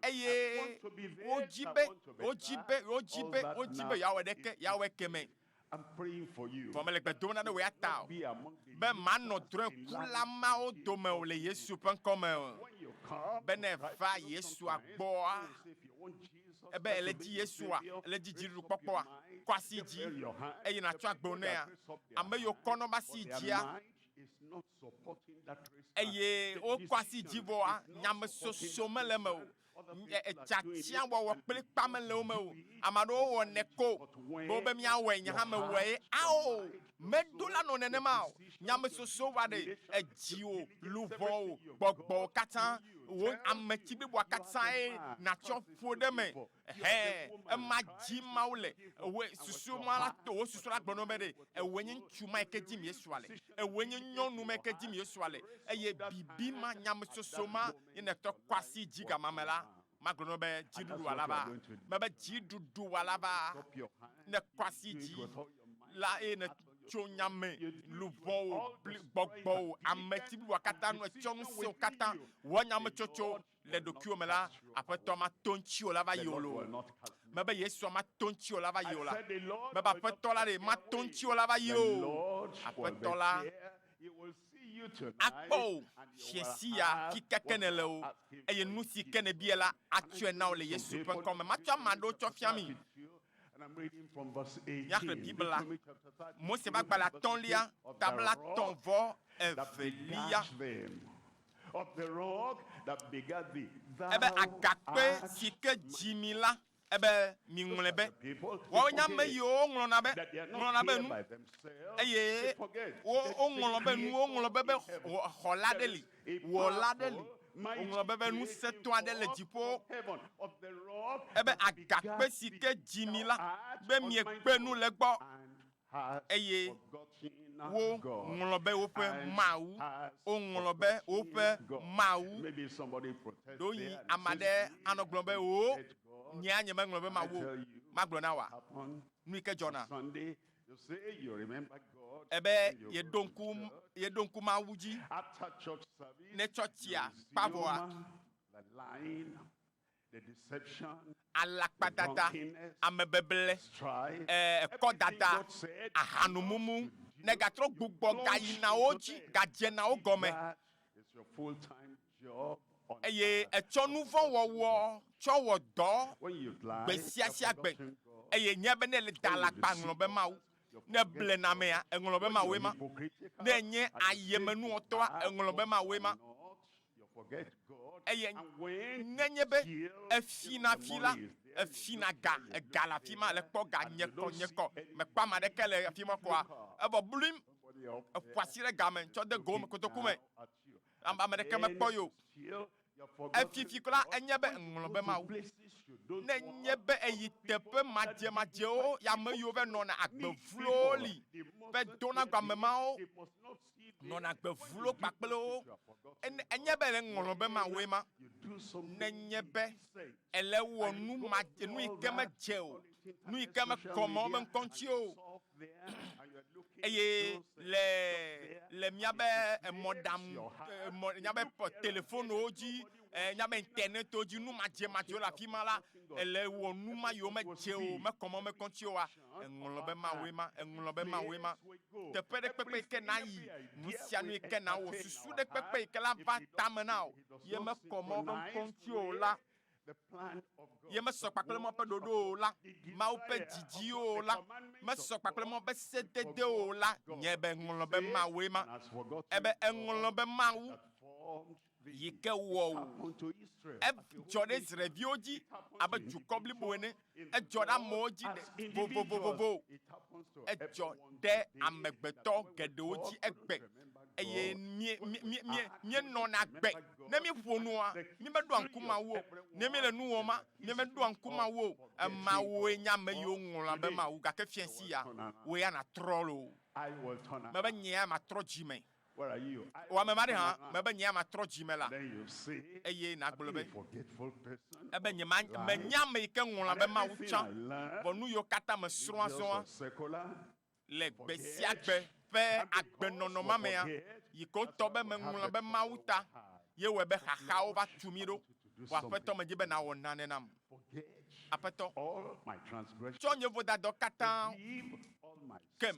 eye wodzi be, wodzi be, wodzi be, wodzi be yewoawɔ ɖeke, yewoawɔ ekeme. Vɔ mele gbe dom na ɖe wò ya ta o, be manɔ drɔ̃ekula mawo dome o le Yesu ƒe ŋkɔ me o. Be ne èva Yesua gbɔa, ebe èle dzi Yesua, èle dzi dziɖuɖukpɔkpɔa, kɔ asi dzi eye nàtsɔ agbo nɛa. Ame yiwo kɔ nɔ be asi dzia, eye wokɔ asi dzi vɔa, nyamesoso mele eme o. Tiatiawɔwɔ kplikpa mele wo me o. Ame aɖewo wɔnɛ ko be wobe míawɔe, nye hã mewɔe. Ao, meɖo la nɔ nenema o. Nyamesoso va ɖe edziwò, luʋɔwò, gbɔgbɔwò katã, wò ameti bliboa katãe nàtsɔ ƒo ɖe eme. Hɛ, ema dzi Mawu le. Ewòe susu ma la to wò susu la gblɔ na wo be ɖe, ewòe nye ŋutsu ma yi ke dim Yesua le. Ewòe nye nyɔnu ma yi ke dim Yesua le. Eye bibi ma, nyamesoso ma ye nètrɔ kɔ asi dzi gama me la, magblɔ na wo be dziɖuɖu wòala va. Mebe dziɖuɖu wòala va. Ne kɔ asi dzi la eye nètso nya me, luʋɔwò, gbɔgbɔwò, ameti bliboa katã nu, ètsɔ ŋusẽwò katã wɔ nyametsotso le ɖokuiwò me la, Aƒetɔ mato ŋutiwò la va yi o loo. Mebe Yesua mato ŋutiwò la va yi o la. Mebe Aƒetɔ la ɖe mato ŋutiwò la va yi o. Aƒetɔ la akpɔ wò fiẽsi ya fi ke ke nèle o, eye nu si ke nèbia la, atsɔe na wò le Yesu ƒe ŋkɔ me. Matsɔ ame aɖewo tsɔ fia mi. Míaxlẽ Biblia, Mose ƒe agbalẽ atɔ̃lia, ta blaetɔ̃ vɔ evelia. Ebe agakpe si ke dzi mi la, ebe miŋlɔe be. Woawoe nye ame yiwo woŋlɔna be, ŋlɔna be nu, eye wo, woŋlɔ be nu, woŋlɔ be be xɔla ɖe li, wɔla ɖe li, woŋlɔ be be ŋusẽtɔ aɖe le dziƒo. Ebe agakpe si ke dzi mi la, be miekpe nu le egbɔ. Eye woŋlɔ be woƒe Mawu, woŋlɔ be woƒe Mawu. Ɖewohĩ ame aɖe anɔ gblɔm be, Oo, nyea nyemeŋlɔ be Mawu o. Magblɔ na wòa nu yi ke dzɔna. Ebe yeɖo ŋku, yeɖo ŋku Mawu dzi ne tsɔtsia kpa vɔa. Alakpadada, amebeble, ekɔdada, ahanumumu, nègatrɔ gbugbɔ gayina wo dzi, gadzena wo gɔme, eye ètsɔ nu vɔ̃ wɔwɔ tsɔ wɔ dɔ gbesiasiagbe, eye nye be ne èle da alakpa ŋlɔ be Mawu, ne èble na amea, èŋlɔ be Mawue ma, ne ènye ayemenuwɔtɔa, èŋlɔ be Mawue ma. Eye nenye be efina fi la, efina ga, ega le afi ma, le kpɔ ga nyekɔ nyekɔ, mekpɔ ame aɖeke le afi ma kɔa, evɔ bluim, eƒo asi ɖe ga me tsɔ de go me, kotoku me, ame aɖeke mekpɔ yi o. Efifi kura enye be ŋlɔ be Mawu. Ne nye be eyi teƒe madzemadzewo ya ame yiwo va nɔna agbe vlowo li va dona go ame mawo nɔna agbe vlo kpakple wo. Enye be ele ŋlɔ be Mawue ma. Ne nye be ele wɔ nu madze nu yi ke medze o, nu yi ke mekɔ Mawu be ŋkɔ ŋuti o, eye le le míabe emɔɖaŋu emɔ míabe telefonwo dzi míabe internetwo dzi nu madzemadzewo le afi ma la ele wɔ nu ma yiwo medze o mekɔ mɔ mekɔ ŋuti oa eŋlɔ be mawɔe ma eŋlɔ be mawɔe ma teƒe ɖe kpekpe yi ke nayi nu sia nu yi ke nawɔ susu ɖe kpekpe yi ke la va tame na wò ye mekɔ mɔ be ŋkɔ ŋuti o la Ye mesɔ kpakple Mawu ƒe ɖoɖo o la, Mawu ƒe didi o la, mesɔ kpakple Mawu ƒe sedede o la, nye be ŋlɔ be Mawue ma. Ebe eŋlɔ be Mawu yi ke wɔ wò. Edzɔ ɖe Israelviwo dzi abe dukɔ blibo ene. Edzɔ ɖe amewo dzi vovovovovo. Edzɔ ɖe amegbetɔ geɖewo dzi egbe. eye mí, mí, mí, mí, míenɔna agbe. Ne míeƒo nua, mímeɖoa ŋku Mawu o. Ne míele nu wɔma, mímeɖoa ŋku Mawu o. Emawoe nye ame yiwo ŋlɔna be Mawu, gake fiẽ sia, wò ya nàtrɔ loo. Mebe nye ya matrɔ dzime. Wò ame ma ɖe hã, mebe nye ya matrɔ dzime la, eye nàgblɔ be, ebe nye ma, menya ame yi ke ŋlɔna be Mawu tsã, vɔ nu yiwo katã mesrɔ̃ azɔa, le gbe sia gbe ƒe agbenɔnɔ ma mea, yi ke wotɔ be meŋlɔ be Mawu ta ye wɔe be xaxawo va tu mí ɖo. Vɔ Aƒetɔ, medi be nàwɔ nane nam. Aƒetɔ, tsɔ nye vodadɔ katã kem.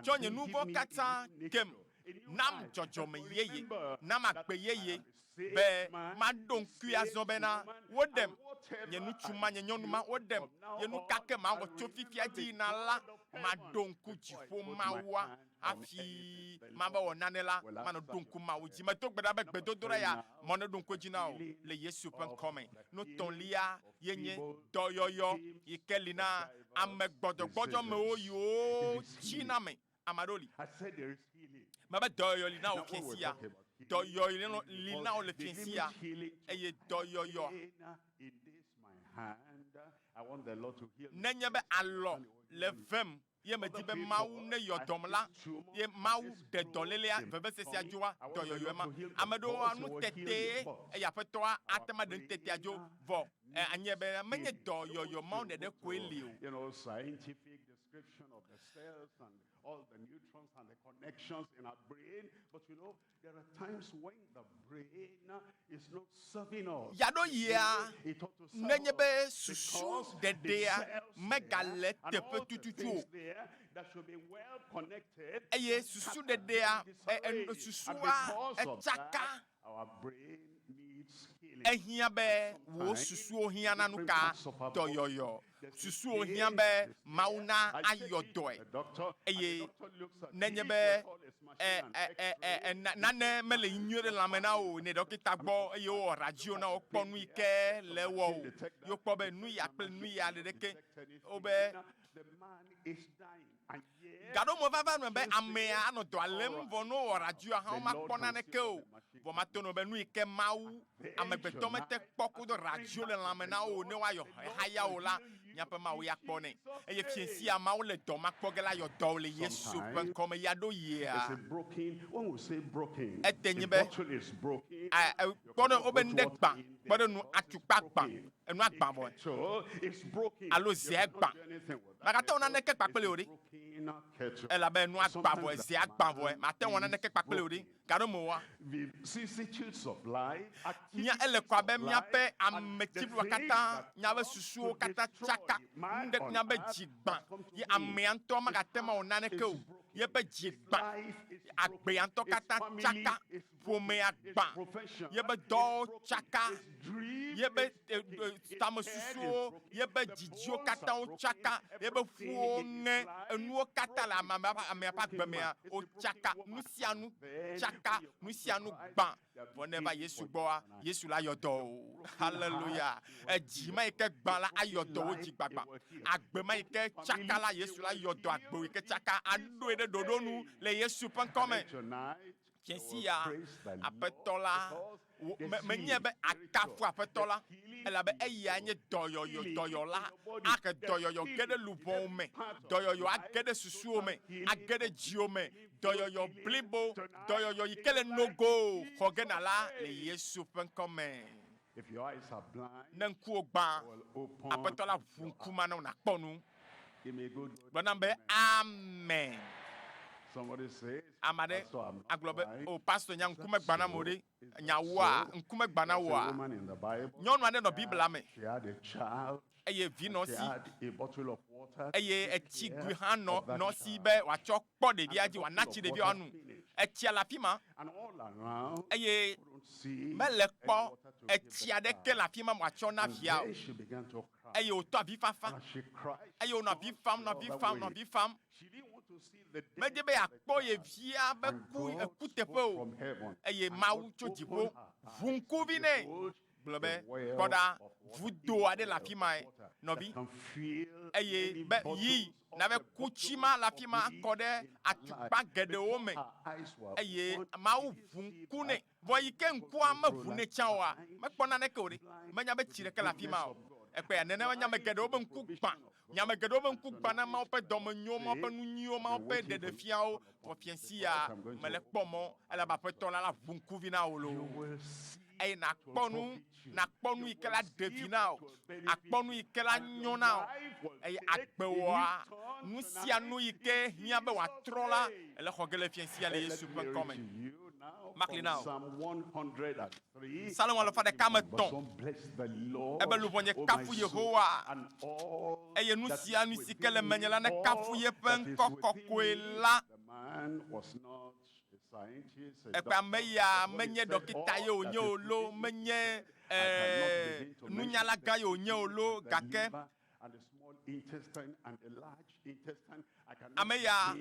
Tsɔ nye nu vɔ̃ katã kem. Nam dzɔdzɔme yeye, nam agbe yeye, be maɖo ŋkui azɔ bena, woɖem, nye ŋutsu ma, nye nyɔnu ma, woɖem, ye nu ka ke mawɔ tso fifia dzi yina la, maɖo ŋku dziƒo Mawua hafi mava wɔ nane la, manɔ ɖo ŋku Mawu dzi. Medo gbe ɖa be gbedodoɖa ya mɔ neɖo ŋku edzi na wò le Yesu ƒe ŋkɔ me. Nu tɔ̃lia ye nye dɔyɔyɔ yi ke li na ame gbɔdzɔgbɔdzɔmewo yiwo tsina me. Ame aɖewo li. Mebe dɔyɔyɔ li na wò fiẽ sia. Dɔyɔyɔ li na wò le fiẽ sia. Eye dɔyɔyɔ, nenye be alɔ le vem ye medi be Mawu neyɔ dɔm la, ye Mawu ɖe dɔlélea, vevesesea dzoa, dɔyɔyɔe ma. Ame ɖewoa, nutetee eye Aƒetɔa ate ŋu aɖe nutetea dzo. Vɔ anye be menye dɔyɔyɔ mawo ɖeɖe koe li o. Description of the cells and all the neutrons and the connections in our brain. But you know, there are times when the brain is not serving us. Yaɖoyia, It ought to serve nenye be us susu because the ɖeɖea cells megale there and teƒe all the tututu things o, there that should be well connected eye are susu scattered ɖeɖea, in e, e, disarray. And susua because of etsaka. that, our brain needs healing. Ehiã be wò susuwo hiã na nuka? Dɔyɔyɔ. Susuwo hiã be Mawu na ayɔ dɔe. Eye nenye be e, e, e, e, nane mele nyuie ɖe lãme na wò ne ɖɔkita gbɔ eye wowɔ radio na wò kpɔ nu yi ke le ewɔ o, ye wokpɔ be nu ya kple nu ya ɖe ɖeke wobe Gaɖo me vava nɔ be amea anɔ dɔa lém vɔ ne wowɔ radioa hã womakpɔ naneke o. Vɔ mato nɔ be nu yi ke Mawu amegbetɔ mete kpɔ kudo radio le lãme na wo o ne woayɔ haya o la, míaƒe Mawu ya kpɔ nɛ. Eye fiẽ sia Mawu le dɔ ma kpɔ ge la yɔ dɔ wò le Yesu ƒe ŋkɔ me. Ya ɖo yia? Ete nyi be kpɔ ɖe wobe nuɖe gbã, kpɔ ɖe nu atukpa gbã, enua gbã vɔ alo zea gbã. Màgate ŋu naneke kpakple o ɖe. Elabe nua gbã vɔe, zea gbã vɔe, màte ŋu naneke kpakple o ɖe. Gaɖo me oa? Mía, ele kɔ abe míaƒe ametsibliboa katã, míaƒe susuwo katã tsaka, nuɖe, míaƒe dzi gbã, ye amea ŋutɔ magate ŋu awɔ naneke o. Yeƒe dzi gbã, agbea ŋutɔ katã tsaka, ƒomea gbã, yeƒe dɔwo tsaka, yeƒe tamesusuwo, yeƒe didiwo katã wotsaka, yeƒe ƒuwo ŋe, enuwo katã le amea ƒe agbe mea, wotsaka, nu sia nu tsaka, nu sia nu gbã. Vɔ ne eva Yesu gbɔa, Yesu la yɔ dɔ wò. Haleluya! Edzi ma yi ke gbã la ayɔ dɔ wò dzi gbagbã. Agbe ma yi ke tsaka la, Yesu la yɔ dɔ agbe yi ke tsaka, aɖoe ɖe ɖoɖo nu le Yesu ƒe ŋkɔ me. Fiẽ sia, Aƒetɔ la, menye be akafu Aƒetɔ la, elabe eya nye dɔyɔyɔ dɔyɔla. Ahe dɔyɔyɔ ge ɖe luʋɔwo me, dɔyɔyɔ age ɖe susuwo me, age ɖe dziwo me, dɔyɔyɔ blibo, dɔyɔyɔ yi ke le nogo xɔ ge nàla le Yesu ƒe ŋkɔ me. Ne ŋkuwò gbã, Aƒetɔ la ʋu ŋku ma na wò nàkpɔ nu. Gblɔ nam be, Amen. Ame aɖe agblɔ be, O, pastor, nya ŋku megbã nam o ɖe. Nya woa, ŋku megbã na wòa? Nyɔnu aɖe nɔ Biblia me eye vi nɔ esi, eye etsi gui hã nɔ nɔ esi be wòatsɔ kpɔ ɖevia dzi, wòana tsi ɖevia wòano. Etsia le afi ma eye mele kpɔ etsi aɖeke le afi ma wòatsɔ na via o. Eye wòtɔ avi fafa. Eye wònɔ avi fam, nɔ avi fam, nɔ avi fam. Medi be yeakpɔ ye via be ku, eku teƒe o. Eye Mawu tso dziƒo ʋu ŋkuvi nɛ. Gblɔ be, Kpɔ ɖa, vudo aɖe le afi mae, nɔvi. Eye be, Yi nave ku tsi ma le afi ma akɔ ɖe atukpa geɖewo me. Eye Mawu ʋu ŋku nɛ. Vɔ yi ke ŋkua meʋu nɛ tsã oa, mekpɔ naneke o ɖe. Menya be tsi ɖeke le afi ma o. Ekpɔea? Nenema nye ame geɖewo be ŋku gbã. Nye ame geɖewo be ŋku gbã na Mawu ƒe dɔmenyo, Mawu ƒe nu nyuiwo, Mawu ƒe ɖeɖefiawo. Vɔ fiẽsi ya, mele kpɔ mɔ, elabe Aƒetɔ la la ʋu ŋkuvi na wò loo. Eye nàkpɔ nu, nàkpɔ nu yi ke la ɖe vi na wò, àkpɔ nu yi ke la nyo na wò, eye agbewòa, nu sia nu yi ke hiã be wòatrɔ la, èle xɔ ge le fiẽ sia le Yesu ƒe ŋkɔ me. Makli na wò. Psalmo alafa ɖeka me tɔ̃. Ebe luʋɔnye kafu Yehowa, eye nu sia nu si ke le menye la nekafu yeƒe ŋkɔ kɔkɔe la. Eƒe ame ya menye ɖɔkita ye wònye o loo, menye nunyala gã ye wònye o loo, gake Ame ya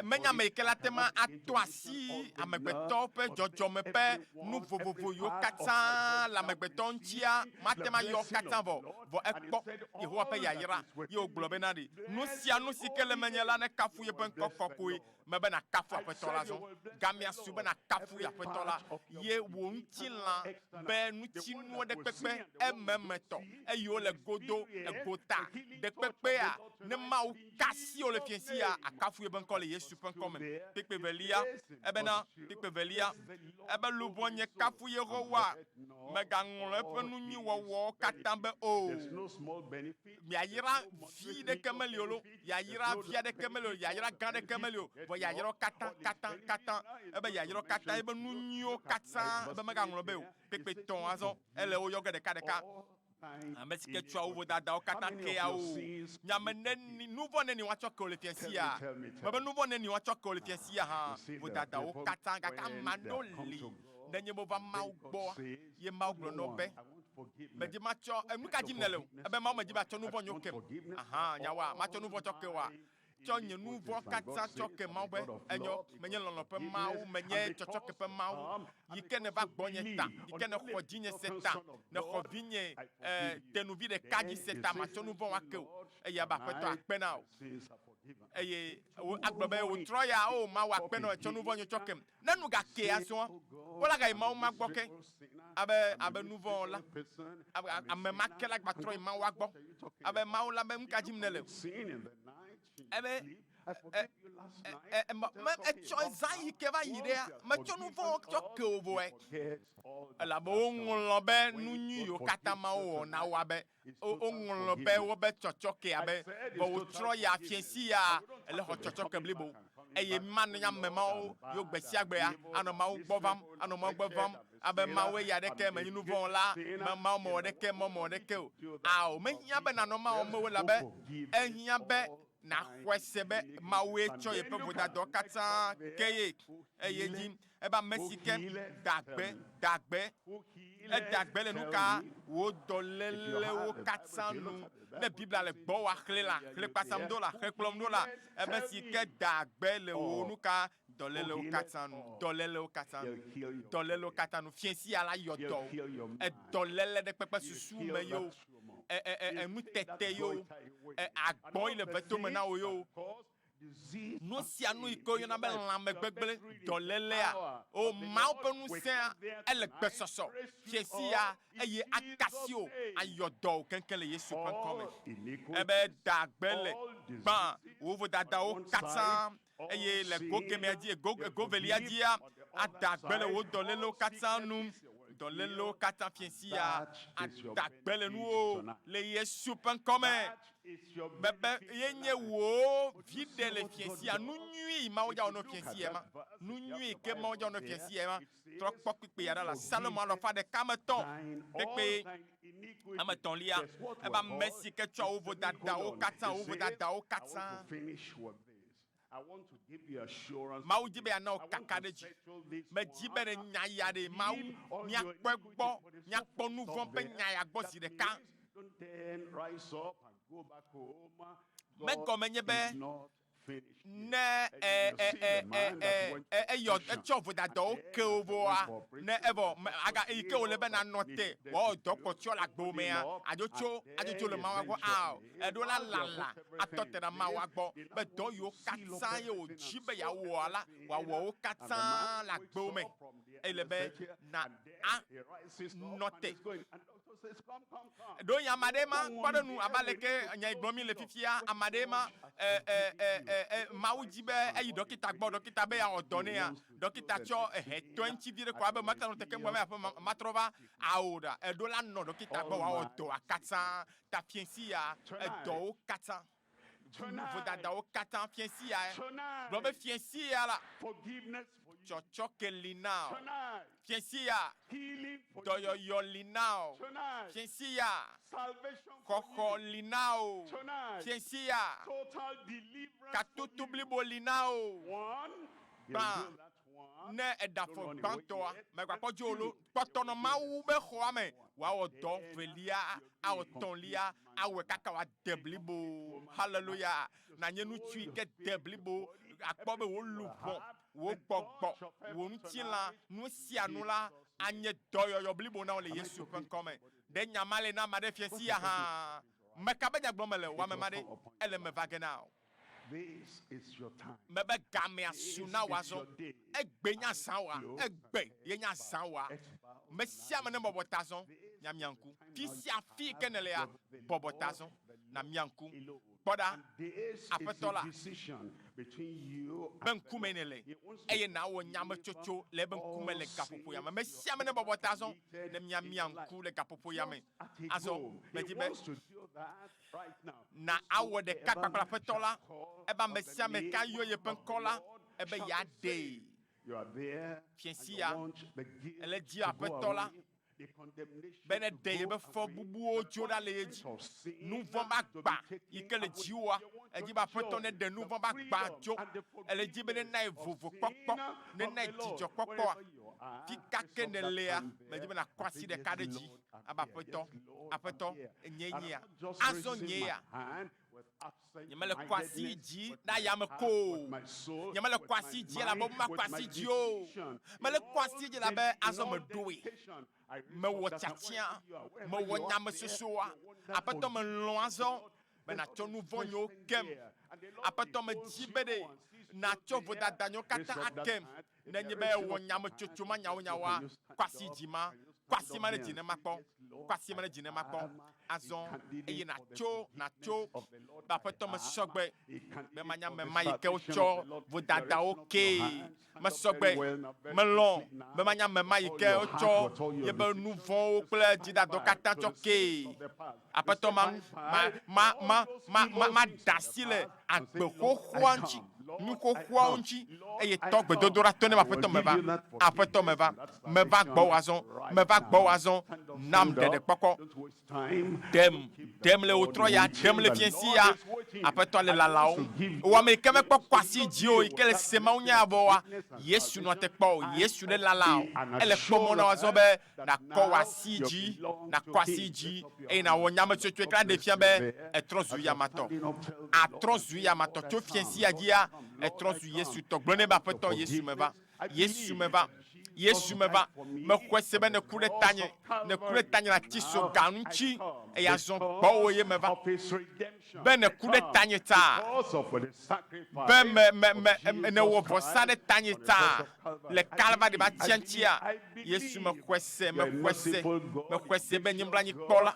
menye ame yi ke la te ŋu atɔ asi amegbetɔ ƒe dzɔdzɔme ƒe nu vovovo yiwo katã le amegbetɔ ŋutia, mate ŋu ayɔ wo katã vɔ o. Vɔ ekpɔ Yehowa ƒe yayra ye wògblɔ bena ɖe, Nu sia nu si ke le menye la nekafu yeƒe ŋkɔ kɔkɔe. Mebe nàkafu Aƒetɔ la azɔ. Gamea su be nàkafu Aƒetɔ la ye wò ŋutilã be ŋutinuwo ɖekpekpe ememetɔ, eye wole godo, egota, ɖekpekpea, ne Mawu ka asi wò le fiẽsi ya, àkafu yeƒe ŋkɔ le Yesu ƒe ŋkɔ me. Kpekpe evelia, ebena, kpekpe evelia, ebe luʋɔnye kafu Yehowa, mègaŋlɔ eƒe nu nyui wɔwɔwo katã be o. Yayra vi ɖeke meli o lo, yayra vi aɖeke meli o, yayra gã aɖeke meli o, vɔ yayrawo katã, katã, katã, ebe yayrawo katã, ebe nu nyuiwo katã, ebe megaŋlɔ be o. Kpekpe tɔ̃ azɔ, ele wo yɔ ge ɖekaɖeka. Ame si ke tsɔa wo vodadawo katã kea wo. Nya me neni, nu vɔ̃ neni woatsɔ ke wò le fiasia? Mebe nu vɔ̃ neni woatsɔ ke wò le fiasia hã, vodadawo katã, gake ame aɖewo li, nenye be wova Mawu gbɔa, ye Mawu gblɔ na wo be, Medzi matsɔ, nu ka dim nèle o? Ebe Mawu medzi be atsɔ nu vɔ̃ nyewo kem. Aha, nyawoa, matsɔ nu vɔ̃ tsɔ ke oa? Tsɔ nye nu vɔ̃ katã tsɔ ke Mawu be, Enyo, menye lɔlɔ̃ ƒe Mawu, menye tsɔtsɔke ƒe Mawu. Yi ke nèva gbɔnye ta, yi ke nèxɔ dzinye se ta, nèxɔ vinye, e, tenuvi ɖeka dzi se ta, matsɔ nu vɔ̃ ake wò. Eye abe Aƒetɔ akpe na wò. Eye wò agblɔ be, wòtrɔ ya, o Mawu akpe na wò, ètsɔ nu vɔ̃ nye tsɔ kem. Ne nu gakee azɔa, wola gayi Mawu ma gbɔ ke, abe, abe nu vɔ̃ la, abe ame ma ke la gbatrɔ yi Mawua gbɔ, abe Mawu la be, nuka dzim nèle? Ebe, e, e, e, me, etsɔ zã yi ke va yi ɖea, metsɔ nu vɔ̃ tsɔ ke wò vɔe. Elabe woŋlɔ be nu nyui yiwo katã Mawu wɔ na wo abe Woŋlɔ be wobe tsɔtsɔke abe vɔ wotrɔ ya fiẽsi ya ele xɔ tsɔtsɔke blibo. Eye mana nye ame mawo yo gbe sia gbea anɔ Mawu gbɔ vam, anɔ Mawu gbɔ vam abe Mawu eya ɖeke menye nu vɔ̃ la, me Mawu mewɔ ɖeke, Mawu mewɔ ɖeke o. Ao, mehiã be nanɔ Mawu me o elabe ehiã be nàxɔe se be Mawue tsɔ yeƒe vodadawo katã ke ye eye dzi Ebe ame si ke da gbe, da gbe, eda gbe le nuka? Wò dɔlélewo katã nu. Ne Biblia le gbɔwò axlẽ la, xlẽ kpasam ɖo la, xlẽ kplɔm ɖo la, ebe si ke da gbe le wò nuka? Dɔlélewo katã nu, dɔlélewo katã nu, dɔlélewo katã nu. Fiẽ sia la yɔ dɔ wò. Edɔléle ɖe kpekpe susu me yewo, e, e, e, enutete yewo, e, agbɔ̃ yi le vetome na wò yewo. Nu sia nu yi ke woyɔna be lãmegbegblẽ, dɔlélea, o Mawu ƒe ŋusẽa, ele gbesɔsɔ fiẽsi ya eye akasi wò, ayɔ dɔ wò keŋkeŋ le Yesu ƒe ŋkɔ me. Ebe da gbe le gbã wò vodadawo katã eye le go kemɛa dzi, go, go velia dzia, ada gbe le wò dɔlélewo katã nu. Dɔlélewo katã fiẽsi ya ada gbe le nuwò le Yesu ƒe ŋkɔ me. Bebe ye nye wò viɖe le fiẽsia. Nu nyui Mawu dza wɔ nɔ fiẽsia ma. Nu nyui ke Mawu dza wɔ nɔ fiẽsia ma. Trɔ kpɔ kpekpe ya ɖa la Salomo alɔfa ɖeka me tɔ̃. Kpekpe ame tɔ̃lia. Ebe ame si ke tsɔa wò vodadawo katã, wò vodadawo katã. Mawu di be yeana wò kakaɖedzi. Medi be ne nya ya ɖe Mawu, míakpɔe gbɔ, míakpɔ nu vɔ̃ ƒe nya ya gbɔ zi ɖeka. Megɔme nye be Ne e, e, e, e, e, e, eyɔ etsɔ vodadawo ke wo vɔa, ne evɔ me, aga eyi ke wòle be nanɔ te wòawɔ dɔ kpɔtɔe le agbewo mea, adzo tso adzo tso le Mawua gbɔ. Ao, eɖo la lala atɔ te ɖe Mawua gbɔ be dɔ yiwo katã ye wòdzi be yeawɔa la, wòawɔ wo katã le agbewo me. Ele be na a nɔ te. Ɖewohĩ ame aɖee ma kpɔ ɖe nu abe aleke nya yi gblɔm mi le fifia, ame aɖee ma e, e, e, e, e, Mawu dzi be eyi ɖɔkita gbɔ, ɖɔkita be yeawɔ dɔ nɛa, ɖɔkita tsɔ ehe tɔe ŋuti vi ɖe ko abe mate nɔ te keŋ gbɔ be aƒe ma, matrɔ va. Ao ɖa, eɖo la nɔ ɖɔkita gbɔ wòawɔ dɔa katã. Ta fiẽsi ya, edɔwo katã, vodadawo katã, fiẽsi ya, gblɔ be fiẽsi ya la, tsɔtsɔke li na wò. Fiẽsi ya, dɔyɔyɔ li na wò. Fiẽsi ya, xɔxɔ li na wò. Fiẽsi ya, katoto blibo li na wò. Gbã, ne èɖe afɔ gbãtɔa, mègakpɔ dzo o lo. Kpɔtɔ nɔ Mawu be xɔa me wòawɔ dɔ velia, awɔ tɔ̃lia, awɔe kaka wòade blibo. Haleluya! Nànye ŋutsu yi ke de blibo, akpɔ be wò luʋɔ, wò gbɔgbɔ, wò ŋutilã, nu sia nu la anye dɔyɔyɔ blibo na wò le Yesu ƒe ŋkɔ me. Ɖe nya ma li na ame aɖe fiẽ sia hã? Meka be nya gblɔm mele o, ame ma ɖe, ele eme va ge na wò. Mebe gamea su na wò azɔ. Egbe nye azã oa? Egbe ye nye azã oa? Me sia ame ne bɔbɔ ta azɔ, miamia ŋku. Fi sia fi yi ke nèlea, bɔbɔ ta azɔ, nàmia ŋku. Kpɔ ɖa, Aƒetɔ la be ŋkumee nèle, eye nàwɔ nyametsotso le eƒe ŋkume le gaƒoƒo ya me. Ame sia ame nebɔbɔ ta azɔ, ne miamia ŋku le gaƒoƒo ya me. Azɔ, medi be na awɔ ɖeka kpakple Aƒetɔ la, ebe ame sia ame ka yɔ yeƒe ŋkɔ la, ebe yeaɖee. Fiẽsi ya, ele dzi Aƒetɔ la be neɖe yeƒe fɔbubuwo dzo ɖa le ye dzi. Nu vɔ̃ ƒe agba yi ke le dziwòa, edzi be Aƒetɔ neɖe nu vɔ̃ ƒe agba dzo. Ele dzi be nena ye vovokpɔkpɔ, nena ye dzidzɔkpɔkpɔa. Fika ke nèlea, medi be nàkɔ asi ɖeka ɖe dzi abe Aƒetɔ, Aƒetɔ, nyee nyea? Azɔ nyee ya? Nyemele kɔ asi dzi na yame ko o. Nyemele kɔ asi dzi elabe womakɔ asi dzi o. Mele kɔ asi dzi elabe azɔ meɖoe. Mewɔ tiatia, mewɔ nyamesosoa. Aƒetɔ melɔ̃ azɔ be nàtsɔ nu vɔ̃ nyewo kem. Aƒetɔ medzi be ɖe nàtsɔ vodada nyewo katã akem. Nenye be ewɔ nyametsotso ma nyawonyawoa, kɔ asi dzi ma, kɔ asi ma ɖe dzi ne makpɔ, kɔ asi ma ɖe dzi ne makpɔ. Azɔ, eye nàtso, nàtso be Aƒetɔ mesɔ gbe be manya ame ma yi ke wotsɔ vodadawo kee. Mesɔ gbe, melɔ̃ be manya ame ma yi ke wotsɔ yeƒe nu vɔ̃wo kple dzidadɔ katã tsɔ kee. Aƒetɔ ma, ma, ma, ma, ma, ma, maɖe asi le agbe xoxoa ŋuti, nu xoxoawo ŋuti, eye tɔ gbedodoɖa to ne Aƒetɔ meva, Aƒetɔ meva, meva gbɔwò azɔ, meva gbɔwò azɔ, nam ɖeɖekpɔkpɔ. Ɖem, ɖem le wò trɔ ya, ɖem le fiẽsi ya, Aƒetɔ le lalawòm. Wò ame yi ke mekpɔ kɔ asi dzi o, yi ke le se Mawu nya ya vɔ oa, Yesu nɔ te kpɔ wò, Yesu le lalawò, ele kpɔ mɔ na wò azɔ be nàkɔ wò asi dzi, nàkɔ asi dzi, eye nàwɔ nyametsotsoe kple aɖee fia be ètrɔ zu yamatɔ. Àtrɔ zu yamatɔ tso fiẽ sia dzia, ètrɔ zu Yesu tɔ. Gblɔ nɛ be, Aƒetɔ Yesu, meva. Yesu, meva. Yesu, meva. Mexɔe se be nèku ɖe tanye. Nèku ɖe tanye le atisoga ŋuti, eye azɔ gbɔwò ye meva. Be nèku ɖe tanye ta, be me, me, me, nèwɔ vɔsa ɖe tanye ta le Kalvari be atia ŋutia, Yesu, mexɔe se, mexɔe se, mexɔe se be nye nublanuikpɔla,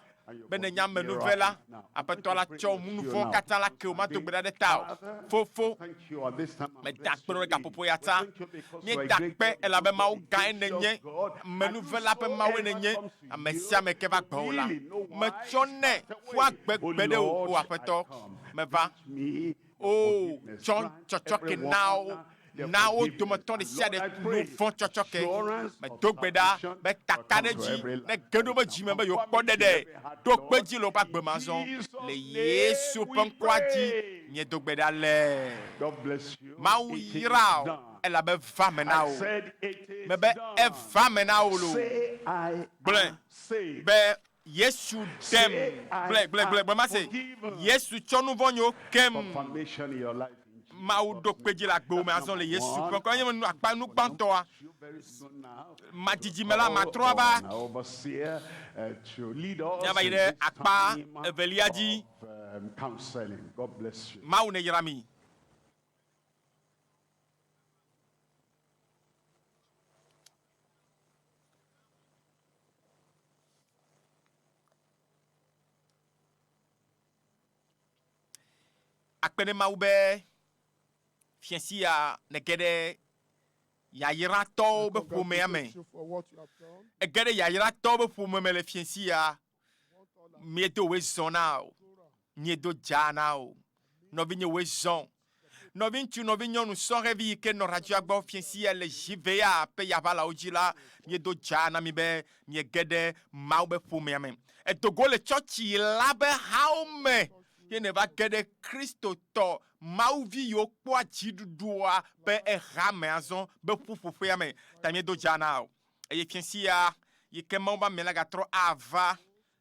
be nènye amenuvela, Aƒetɔ la tsɔ nu vɔ̃wo katã la ke wò, mado gbe ɖa ɖe tawò. Fofo, meda akpe na wò ɖe gaƒoƒo ya ta. Míeda akpe elabe Mawu gãe nènye, amenuvela ƒe Mawue nènye. Ame sia ame ke va gbɔwò la, metsɔnɛ ƒua gbe gbeɖe o, O Aƒetɔ, meva. O, tsɔ tsɔtsɔke na wo, na wo dometɔ ɖe sia ɖe nu vɔ̃ tsɔtsɔke. Medo gbe ɖa be kakaɖedzi nege ɖo woƒe dzi me be yewokpɔ ɖeɖe ɖo kpe dzi le woƒe agbe me azɔ. Le Yesu ƒe ŋkɔa dzi míedo gbe ɖa le. Mawu yra wò. Elabe eva me na wò. Mebe eva me na wò loo. Gblɔe be Yesu ɖem. Gblɔe, gblɔe, gblɔe, gblɔe mase. Yesu tsɔ nu vɔ̃ nyewo kem. Mawu ɖo kpe dzi le agbewo me azɔ le Yesu ƒe ŋkɔ. Enye nu akpa nu gbãtɔa. Madzidzi me la, matrɔ ava. Míava yi ɖe akpa evelia dzi. Mawu neyra mi. Akpe ɖe Mawu be fiẽsi ya nège ɖe yayratɔwo ƒe ƒomea me. Ège ɖe yayratɔwo ƒe ƒome me le fiẽsi ya. Míedo wòe zɔ na o. Míedo dza na o. Nɔvinye wòe zɔ. Nɔviŋutsu, nɔvinyɔnu, sɔhɛvi yi ke nɔ radioa gbɔ fiẽsi ya le ʒivea ƒe yaʋalawo dzi la, míedo dza na mi be miege ɖe Mawu ƒe ƒomea me. Èdo go le tsɔtsi la ƒe hawo me ye nèva ge ɖe Kristotɔ Mawuvi yiwo kpɔa dziɖuɖua ƒe eha me azɔ be ƒuƒoƒea me. Ta míedo dza na wò. Eye fiẽsi ya yi ke Mawu ƒe ame la gatrɔ ava,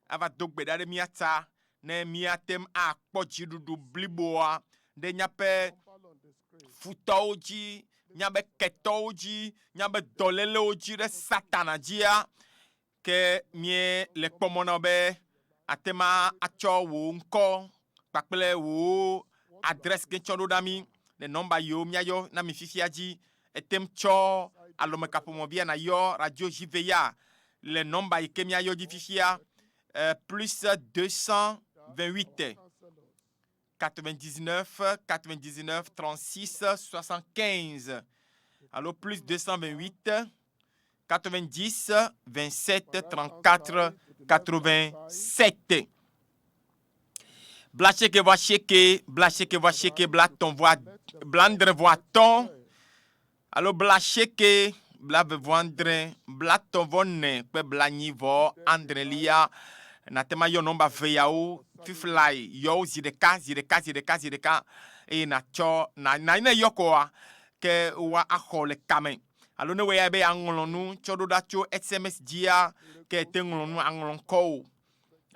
ava do gbe ɖa ɖe mía ta ne míate ŋu akpɔ dziɖuɖu bliboa ɖe míaƒe futɔwo dzi, míaƒe ketɔwo dzi, míaƒe dɔlélewo dzi ɖe Satana dzia, ke míele kpɔ mɔ na wò be àte ŋu atsɔ wò ŋkɔ kpakple wò adrɛs ke tsɔ ɖo ɖa mí le nɔmba yiwo míayɔ na mi fifia dzi. Ète ŋu tsɔ alɔmekaƒomɔvia nàyɔ Radio JVA le nɔmba yi ke míayɔ dzi fifia, plus 228 99 99 36 75 alo plus 228 90 27 34 87. Blasieke vɔ asieke, blasieke vɔ asieke, blatɔ̃ vɔ blaadre vɔ atɔ̃ alo blasieke, blave vɔ adre, blatɔ̃ vɔ ene kple blanyi vɔ adrelia. Nàte ŋu ayɔ nɔmba eve yawo fiflae. Yɔ wo zi ɖeka, zi ɖeka, zi ɖeka, zi ɖeka eye nàtsɔ na na ne eyɔ koa, ke woaxɔ le kame. Alo ne wò ya be yeaŋlɔ nu tsɔ ɖo ɖa tso SMS dzia, ke ète ŋlɔ nu aŋlɔ ŋkɔwò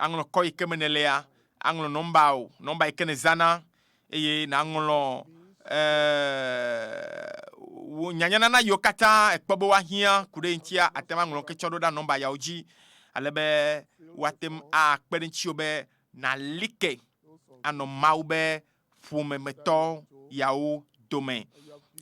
aŋlɔ kɔ yi ke me nèlea, aŋlɔ nɔmba o, nɔmba yi ke nèzãna eye nàŋlɔ wò nyanyanana yiwo katã èkpɔ be woahiã ku ɖe eŋutia, àte ŋu aŋlɔ ke tsɔ ɖo ɖa nɔmba yawo dzi ale be woate ŋu akpe ɖe ŋutiwò be nàli ke anɔ Mawu be ƒomemetɔ yawo dome.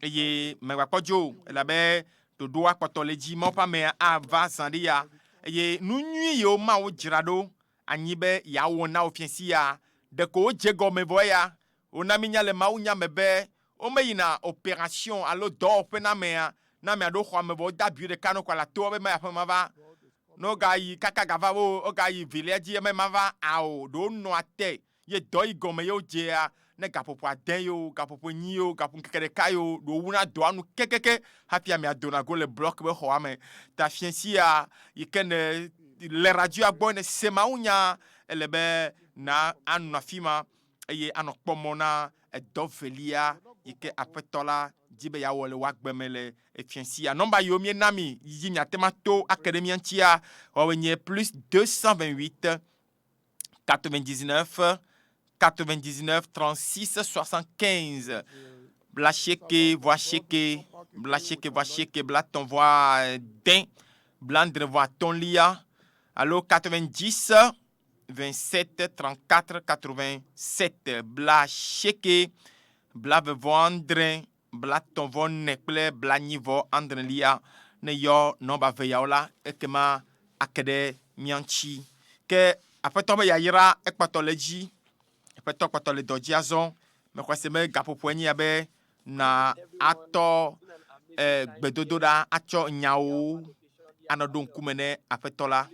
Eye mègakpɔ dzo o, elabe ɖoɖoa kpɔtɔ le edzi. Mawu ƒe amea ava zã ɖe ya, eye nu nyui yiwo Mawu dzra ɖo anyi be yeawɔ na wò fiẽsi ya, ɖeko wodze egɔme vɔ eya. Wona mínya le mawunya me be womeyina operation alo dɔwɔƒe na amea ne amea ɖo xɔa me vɔ wode abi ɖeka ne ko le atoa be ema yi aƒeme mava. Ne wogayi kaka gava wo wogayi velia dzi ema yi mava ao ɖewo nɔa te ye dɔ yi gɔme ye wodzea, ne gaƒoƒo ade ye o, gaƒoƒo enyi ye o, gaƒo ŋkeke ɖeka ye o, ɖe wowuna dɔa nu kekeke hafi amea dona go le blɔk be xɔa me. Ta fiẽ sia yi ke ne le radioa gbɔ ne se mawunya, ele be na anɔ afi ma eye anɔ kpɔ mɔ na edɔ velia yi ke Aƒetɔ la di be yeawɔ le wò agbe me le fiẽ sia. Nɔmba yiwo míena mi yi dzi miate ŋu ato ake ɖe mía ŋutia, woawoe nye plus 228 99 99 36 75 blasieke vɔ asieke blasieke vɔ asieke blatɔ̃ vɔ ade blaadre vɔ atɔ̃lia alo 90 27 34 87 blasieke blave vɔ adre blatɔ̃ vɔ ene kple blanyi vɔ adrelia. Ne yɔ nɔmba eve yawo la, ekema ake ɖe mía ŋuti. Ke Aƒetɔ be yayra ekpɔtɔ le edzi. Aƒetɔ kpɔtɔ le dɔ dzi azɔ. Mexɔe se be gaƒoƒoe nye ya be na atɔ e, gbedodoɖa atsɔ nyawo anɔ ɖo ŋkume ne Aƒetɔ la.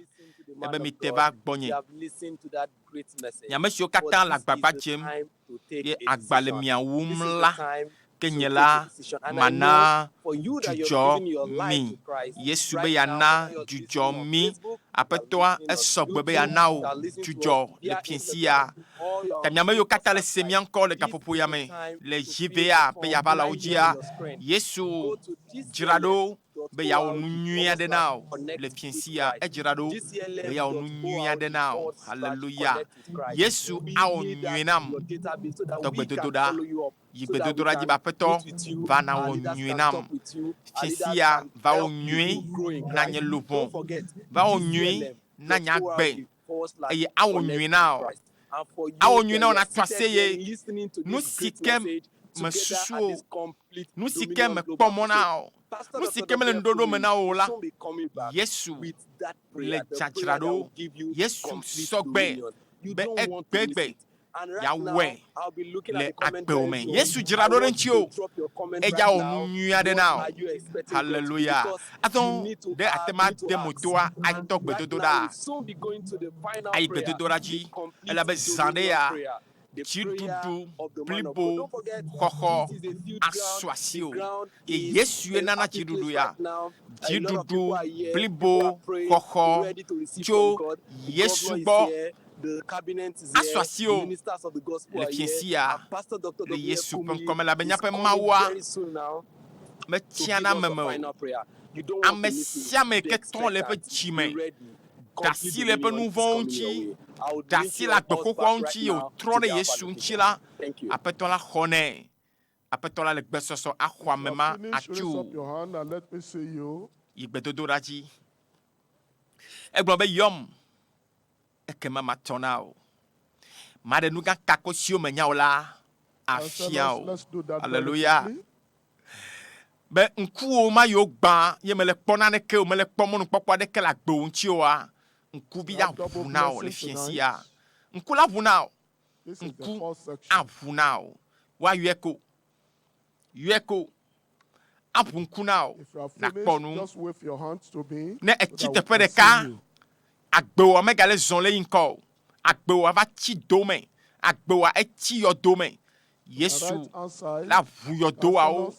Ebe mite va gbɔnye. Nye ame siwo katã le agbagba dzem ye agba le mia wum la, ke nye la mana dzudzɔ mi. Yesu be yeana dzudzɔ mí. Aƒetɔa, esɔ gbe be yeana wò dzudzɔ le fiẽsi ya. Ta mi ame yiwo katã le se mía ŋkɔ le gaƒoƒo ya me le GVA ƒe yaʋalawo dzia, Yesu dzra ɖo. be yeawɔ nu nyui aɖe na wò le fiẽsi ya. Edzra ɖo be yeawɔ nu nyui aɖe na wò. Haleluya. Yesu awɔ nyui nam. Tɔ gbedodoɖa. Yi gbedodoɖa dzi be, Aƒetɔ, va nàwɔ nyui nam. Fiẽsi ya, va wɔ nyui na nye luʋɔ. Va wɔ nyui na nye agbe. Eye awɔ nyui na wò. Awɔ nyui na wò nàtso aseye. Nu si ke mesusu o, nu si ke mekpɔ mɔ na o, nu si ke mele ŋuɖoɖo me na wò o la, Yesu le dzadzraɖo. Yesu sɔ gbe be egbegbe yeawɔe le agbewò me. Yesu dzra ɖo ɖe ŋutiwò. Eya wɔ nu nyui aɖe na wò. Haleluya. Azɔ ɖe àte ŋu ade mo toa atɔ gbedodoɖa? Ayi gbedodoɖa dzi elabe zã ɖe ya dziɖuɖu blibo xɔxɔ asu asiwò. Ye Yesue nana dziɖuɖu ya. Dziɖuɖu blibo xɔxɔ tso Yesu gbɔ asu asiwò le fiẽsi ya le Yesu ƒe ŋkɔ me elabe míaƒe Mawua metsiana ame me o. Ame sia ame ke tɔ le eƒe dzi me ɖe asi le eƒe nu vɔ̃wo ŋuti, ɖe asi le agbe xoxoawo ŋuti ye wòtrɔ ɖe Yesu ŋuti la, Aƒetɔ la xɔ nɛ. Aƒetɔ la le gbesɔsɔ axɔ ame ma atso yi gbedodoɖa dzi. Egblɔ be, Yɔm, ekema matɔ na wò. Maɖe nu gã kako siwo mènya o la afia wò. Aleluya. Be ŋkuwò ma yiwo gbã ye mele kpɔ naneke o, mele kpɔ mɔnukpɔkpɔ aɖeke le agbewò ŋuti oa, ŋkuvi la ʋu na wò le fiẽ sia. Ŋku la ʋu na wò. Ŋku aʋu na wò. Woayɔe ko. Yɔe ko. Aʋu ŋku na wò nàkpɔ nu. Ne ètsi teƒe ɖeka, agbewòa megale zɔ le yi ŋkɔ o. Agbewòa va tsi do me. Agbewòa etsi yɔdo me. Yesu la ʋu yɔdoawo,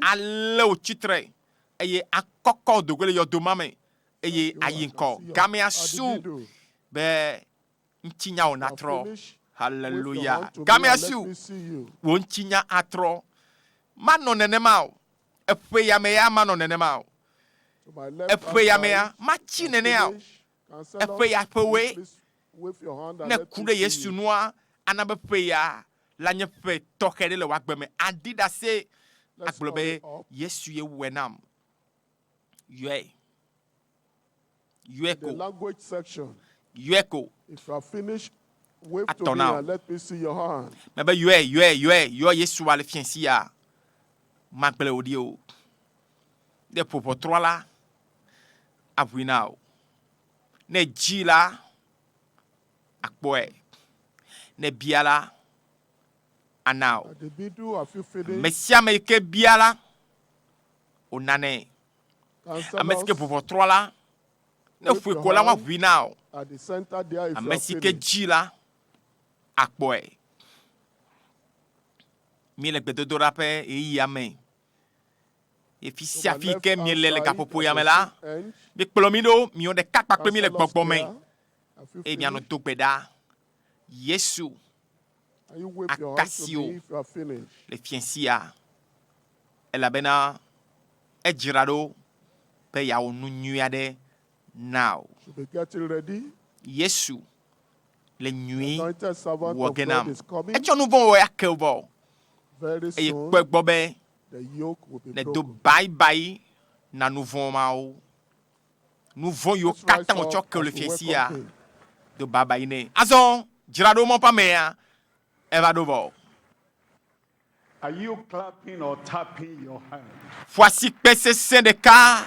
alé wò tsitre eye akɔkɔ wò do go le yɔdo ma me eye ayi ŋkɔ. Gamea su be ŋutinyawo natrɔ. Haleluya. Gamea su wò ŋutinya atrɔ. Manɔ nenema o. Eƒe ya me ya manɔ nenema o. Eƒe ya mea matsi nenea o. Eƒe ya ƒewoe. Ne ku ɖe Yesu nua, ana be ƒe ya la nye ƒe tɔxɛ ɖe le wò agbe me. Aɖi ɖase agblɔ be Yesu ye wɔe nam. Yɔe. Yɔe ko. Yɔe ko. Atɔ na wò. Mebe yɔe, yɔe, yɔe, yɔ Yesua le fiẽsi ya. Magblẽ wò ɖi o. Ne ƒo ʋɔtrua la, aʋui na wò. Ne èdii la, àkpɔe. Ne èbia la, ana wò. Ame sia ame yi ke bia la, wonanɛ. Ame si ke ʋu ʋɔtrua la, ne ƒoe ko la, woaʋui na wò. Ame si ke dii la, akpɔe. Míele gbedodoɖa ƒe ɣeyiɣia me. Eye fi sia fi ke miele le gaƒoƒo ya me la, mikplɔ mí ɖo, miwɔ ɖeka kpakple mí le gbɔgbɔ me, eye mianɔ do gbe ɖa. Yesu akasi wò le fiẽ sia, elabena edzra ɖo be yeawɔ nu nyui aɖe na wò. Yesu le nyui wɔ ge nam. Etsɔ nu vɔ̃ wɔwɔ ya ke wò vɔ, eye kpɔe gbɔ be nèdo baibai na nu vɔ̃ mawo. Nu vɔ̃ yiwo katã wòtsɔ ke wò le fiẽ sia, do baibai nɛ. Azɔ dzra ɖo mɔ ƒe amea, eva ɖo vɔ. Are you clapping or tapping your hand? Ƒo asikpe sesẽ ɖeka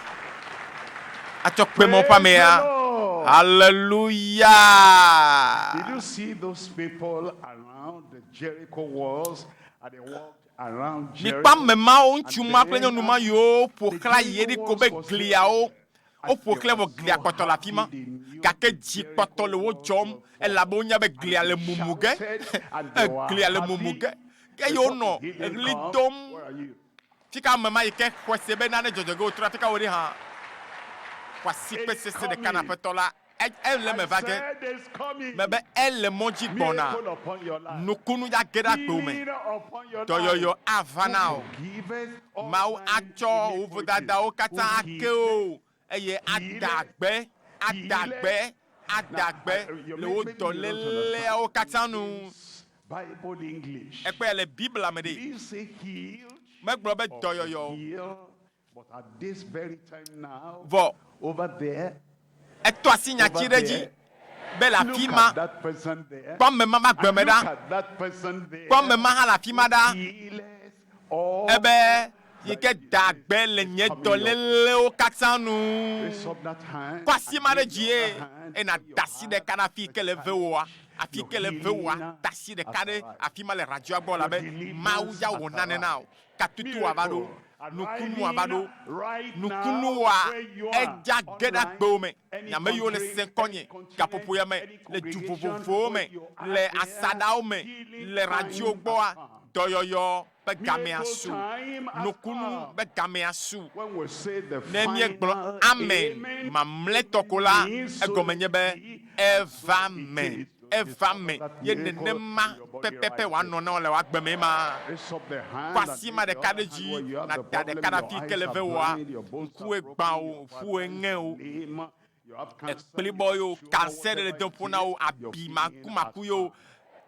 atsɔ kpe mɔ ƒe amea. Haleluya! Did you see those people around the Jericho walls and they walked around Mikpɔ Jericho? ame mawo, ŋutsu And ma kple then nyɔnu ma yiwo ƒo the xlã Jericho Yeriko walls be was gliawo. there. As Woƒo they xlãe were vɔ glia so kpɔtɔ le afi happy, ma. they knew Gake the dzi Jericho kpɔtɔ le wo walls dzɔm will fall. elabe wonya be And glia they le mumu ge. shouted and they were Glia le mumu happy. ge. Eye Before wonɔ the healing ɣli come, dom. where are you? Fika ame ma yi ke xɔe se be nane dzɔdzɔ ge wòtrɔ, fika wòɖi hã? Ƒo asikpe It's sesẽ ɖeka na coming. Aƒetɔ la. Ele me va ge. Mebe ele mɔ dzi gbɔna. Nukunu ya ge ɖe agbewo me. Dɔyɔyɔ ava na wò. Mawu atsɔ wò vodadawo katã ake wò eye ada agbe, ada agbe, ada agbe le wò dɔléleawo katã nu. Ekpɔe le Biblia me ɖe. Megblɔ be dɔyɔyɔ o. Vɔ etɔ asi nyati ɖe edzi be le afi ma, kpɔ ame ma ƒe agbe me ɖa, kpɔ ame ma hã le afi ma ɖa, ebe yi ke da gbe le nye dɔlélewo katã nu. Kɔ asi ma ɖe dzi ye eye nàda asi ɖeka ɖe afi yi ke le vewòa, afi yi ke le vewòa, da asi ɖeka ɖe afi ma le radioa gbɔ elabe Mawu ya wɔ nane na wò. Katutu wòava ɖo, nukunu wòava ɖo, nukunua edza ge ɖe agbewo me. Nye ame yiwo le se ŋkɔnye gaƒoƒo ya me le du vovovowo me, le asaɖawo me, le radio gbɔa, dɔyɔyɔ be gamea su, nukunu be gamea su. Ne míegblɔ amen mamlɛtɔ ko la, egɔme nye be eva me. Eva me ye nenema pɛpɛpɛ wòanɔ na wò le wò agbe mee ma. Kɔ asi ma ɖeka ɖe dzi nàda ɖeka ɖe afi yi ke le ve wòa, ŋkuwoe gbã wò, ƒuwoe ŋe wò, ekplibɔ ye wò, kansɛ ɖe le dem ƒo na wò, abi makumaku ye wò,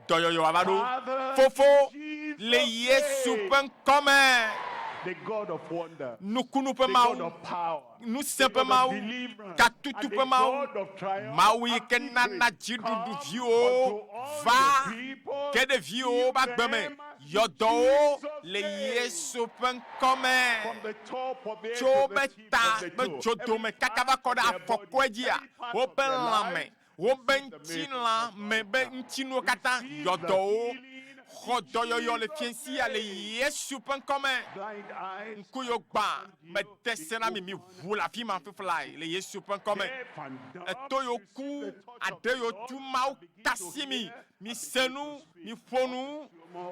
dɔyɔyɔ wòava ɖo. Fofo, le Yesu ƒe ŋkɔ me, nukunu ƒe Mawu, ŋusẽ ƒe Mawu, katutu ƒe Mawu, Mawu yi ke nana dziɖuɖu viwòwo va ge ɖe viwòwo ƒe agbe me, yɔ dɔ wo le Yesu ƒe ŋkɔ me. Tso woƒe ta ƒe dzodome kaka va kɔ ɖe afɔkɔe dzia, woƒe lãme, woƒe ŋutilã me ƒe ŋutinuwo katã yɔ dɔ wo. Xɔ dɔyɔyɔ le fiẽsi ya le Yesu ƒe ŋkɔ me. Ŋku yiwo gbã, mede se na mi, miʋu le afi ma fiflae le Yesu ƒe ŋkɔ me. Eto yiwo ku, aɖe yiwo tu, Mawu ka asi mi, mise nu, miƒo nu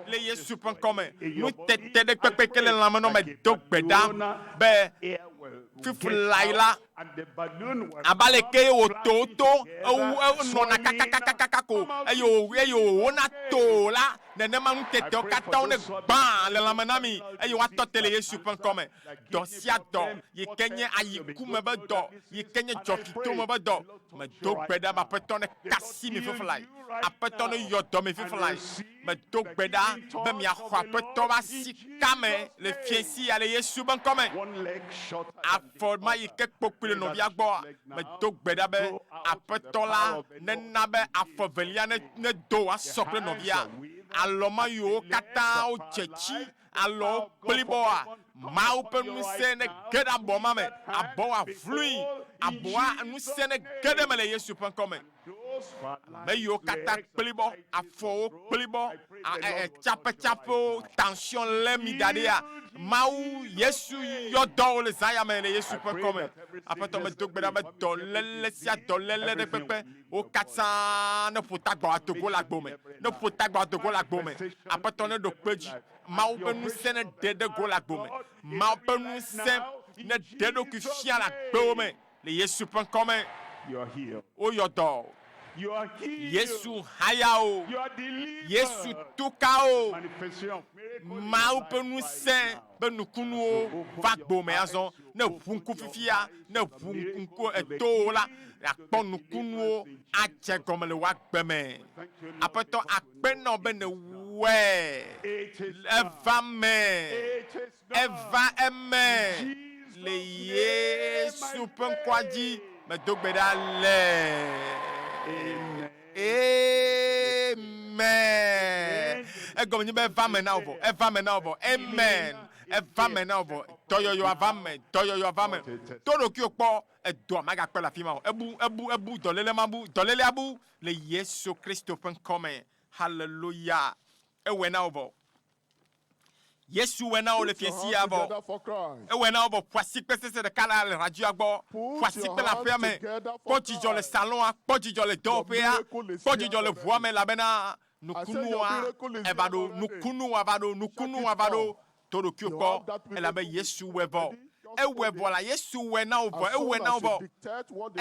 le Yesu ƒe ŋkɔ me. Nutete ɖe kpekpe ke le lãme nɔ medo gbe ɖa be fiflae la, Abe aleke ye wòto to ewu enɔna kakakakaka ko eye wò eye wòwona too la, nenema nutetewo katã ne gbã le lãme na mi eye woatɔ te le Yesu ƒe ŋkɔ me. Dɔ sia dɔ yi ke nye ayiku me ƒe dɔ, yi ke nye dzɔfito me ƒe dɔ, medo gbe ɖa be Aƒetɔ neka asi mi fiflae. Aƒetɔ neyɔ dɔ mi fiflae. Medo gbe ɖa be miaxɔ Aƒetɔ ƒe asika me le fiẽ sia le Yesu ƒe ŋkɔ me. Afɔ ma yi ke kpokpui le nɔvia gbɔa, medo gbe ɖa be Aƒetɔ la nena be afɔ evelia nedo wòasɔ kple nɔvia. Alɔ ma yiwo katã wodze tsi alɔwo kplibɔa, Mawu ƒe ŋusẽ nege ɖe abɔ ma me, abɔ wòavlui, abɔa ŋusẽ nege ɖe eme le Yesu ƒe ŋkɔ me. Ame yiwo katã kplibɔ, afɔwo kplibɔ, tsaƒetsaƒewo, tension lé mi da ɖia, Mawu, Yesu yɔ dɔ wo le zã ya me le Yesu ƒe ŋkɔ me. Aƒetɔ, medo gbe ɖa be dɔléle sia dɔléle ɖe kpekpe, wo katã ne ƒo tagbɔ ado go le agbo me, ne ƒo tagbɔ ado go le agbo me. Aƒetɔ ne ɖo kpe edzi. Mawu ƒe ŋusẽ ne ɖe ɖe go le agbo me. Mawu ƒe ŋusẽ ne ɖe eɖokui fia le agbewo me le Yesu ƒe ŋkɔ me. Woyɔ dɔ. Yesu haya wo. Yesu tu ka wo. Mawu ƒe ŋusẽ ƒe nukunuwo va agbo me azɔ. Ne ʋu ŋku fifia, ne ʋu ŋku etowo la, nàkpɔ nukunuwo adze gɔme le wò agbe me. Aƒetɔ, akpe na wò be nèwɔe. Eva me. Eva eme. Le Yesu ƒe ŋkɔa dzi, medo gbe ɖa le. Amen. Egɔme nye be eva me na wò vɔ. Eva me na wò vɔ. Amen. Eva me na wò vɔ. Dɔyɔyɔ ava me. Dɔyɔyɔ ava me. To ɖokuiwò kpɔ. Edɔa magakpe le afi ma o. Ebu, ebu, ebu. Dɔléle mabu. Dɔlélea bu. Le Yesu Kristo ƒe ŋkɔ me. Haleluya. Ewɔe na wò vɔ. Yesu wɔe na wò le Put your fiẽsi hand ya vɔ. together for Christ. Ewɔe na wò vɔ. Ƒo asikpe sesẽ ɖeka la le radioa gbɔ. Ƒo Put your asikpe le hand aƒea me. together Kpɔ for dzidzɔ le Christ. salɔa. Kpɔ dzidzɔ le Your dɔwɔƒea. miracle is Kpɔ here dzidzɔ le ʋua already. me elabena I say your nukunua miracle is eva here ɖo. already. Nukunua va ɖo. Check Nukunua it va ɖo. off. To ɖokuiwò You kpɔ have that elabe miracle Yesu wɔe vɔ. already. Just Ewɔe hold vɔ it. la, Yesu wɔe na wò vɔ. As Ewɔe soon na wò as you vɔ. detect what the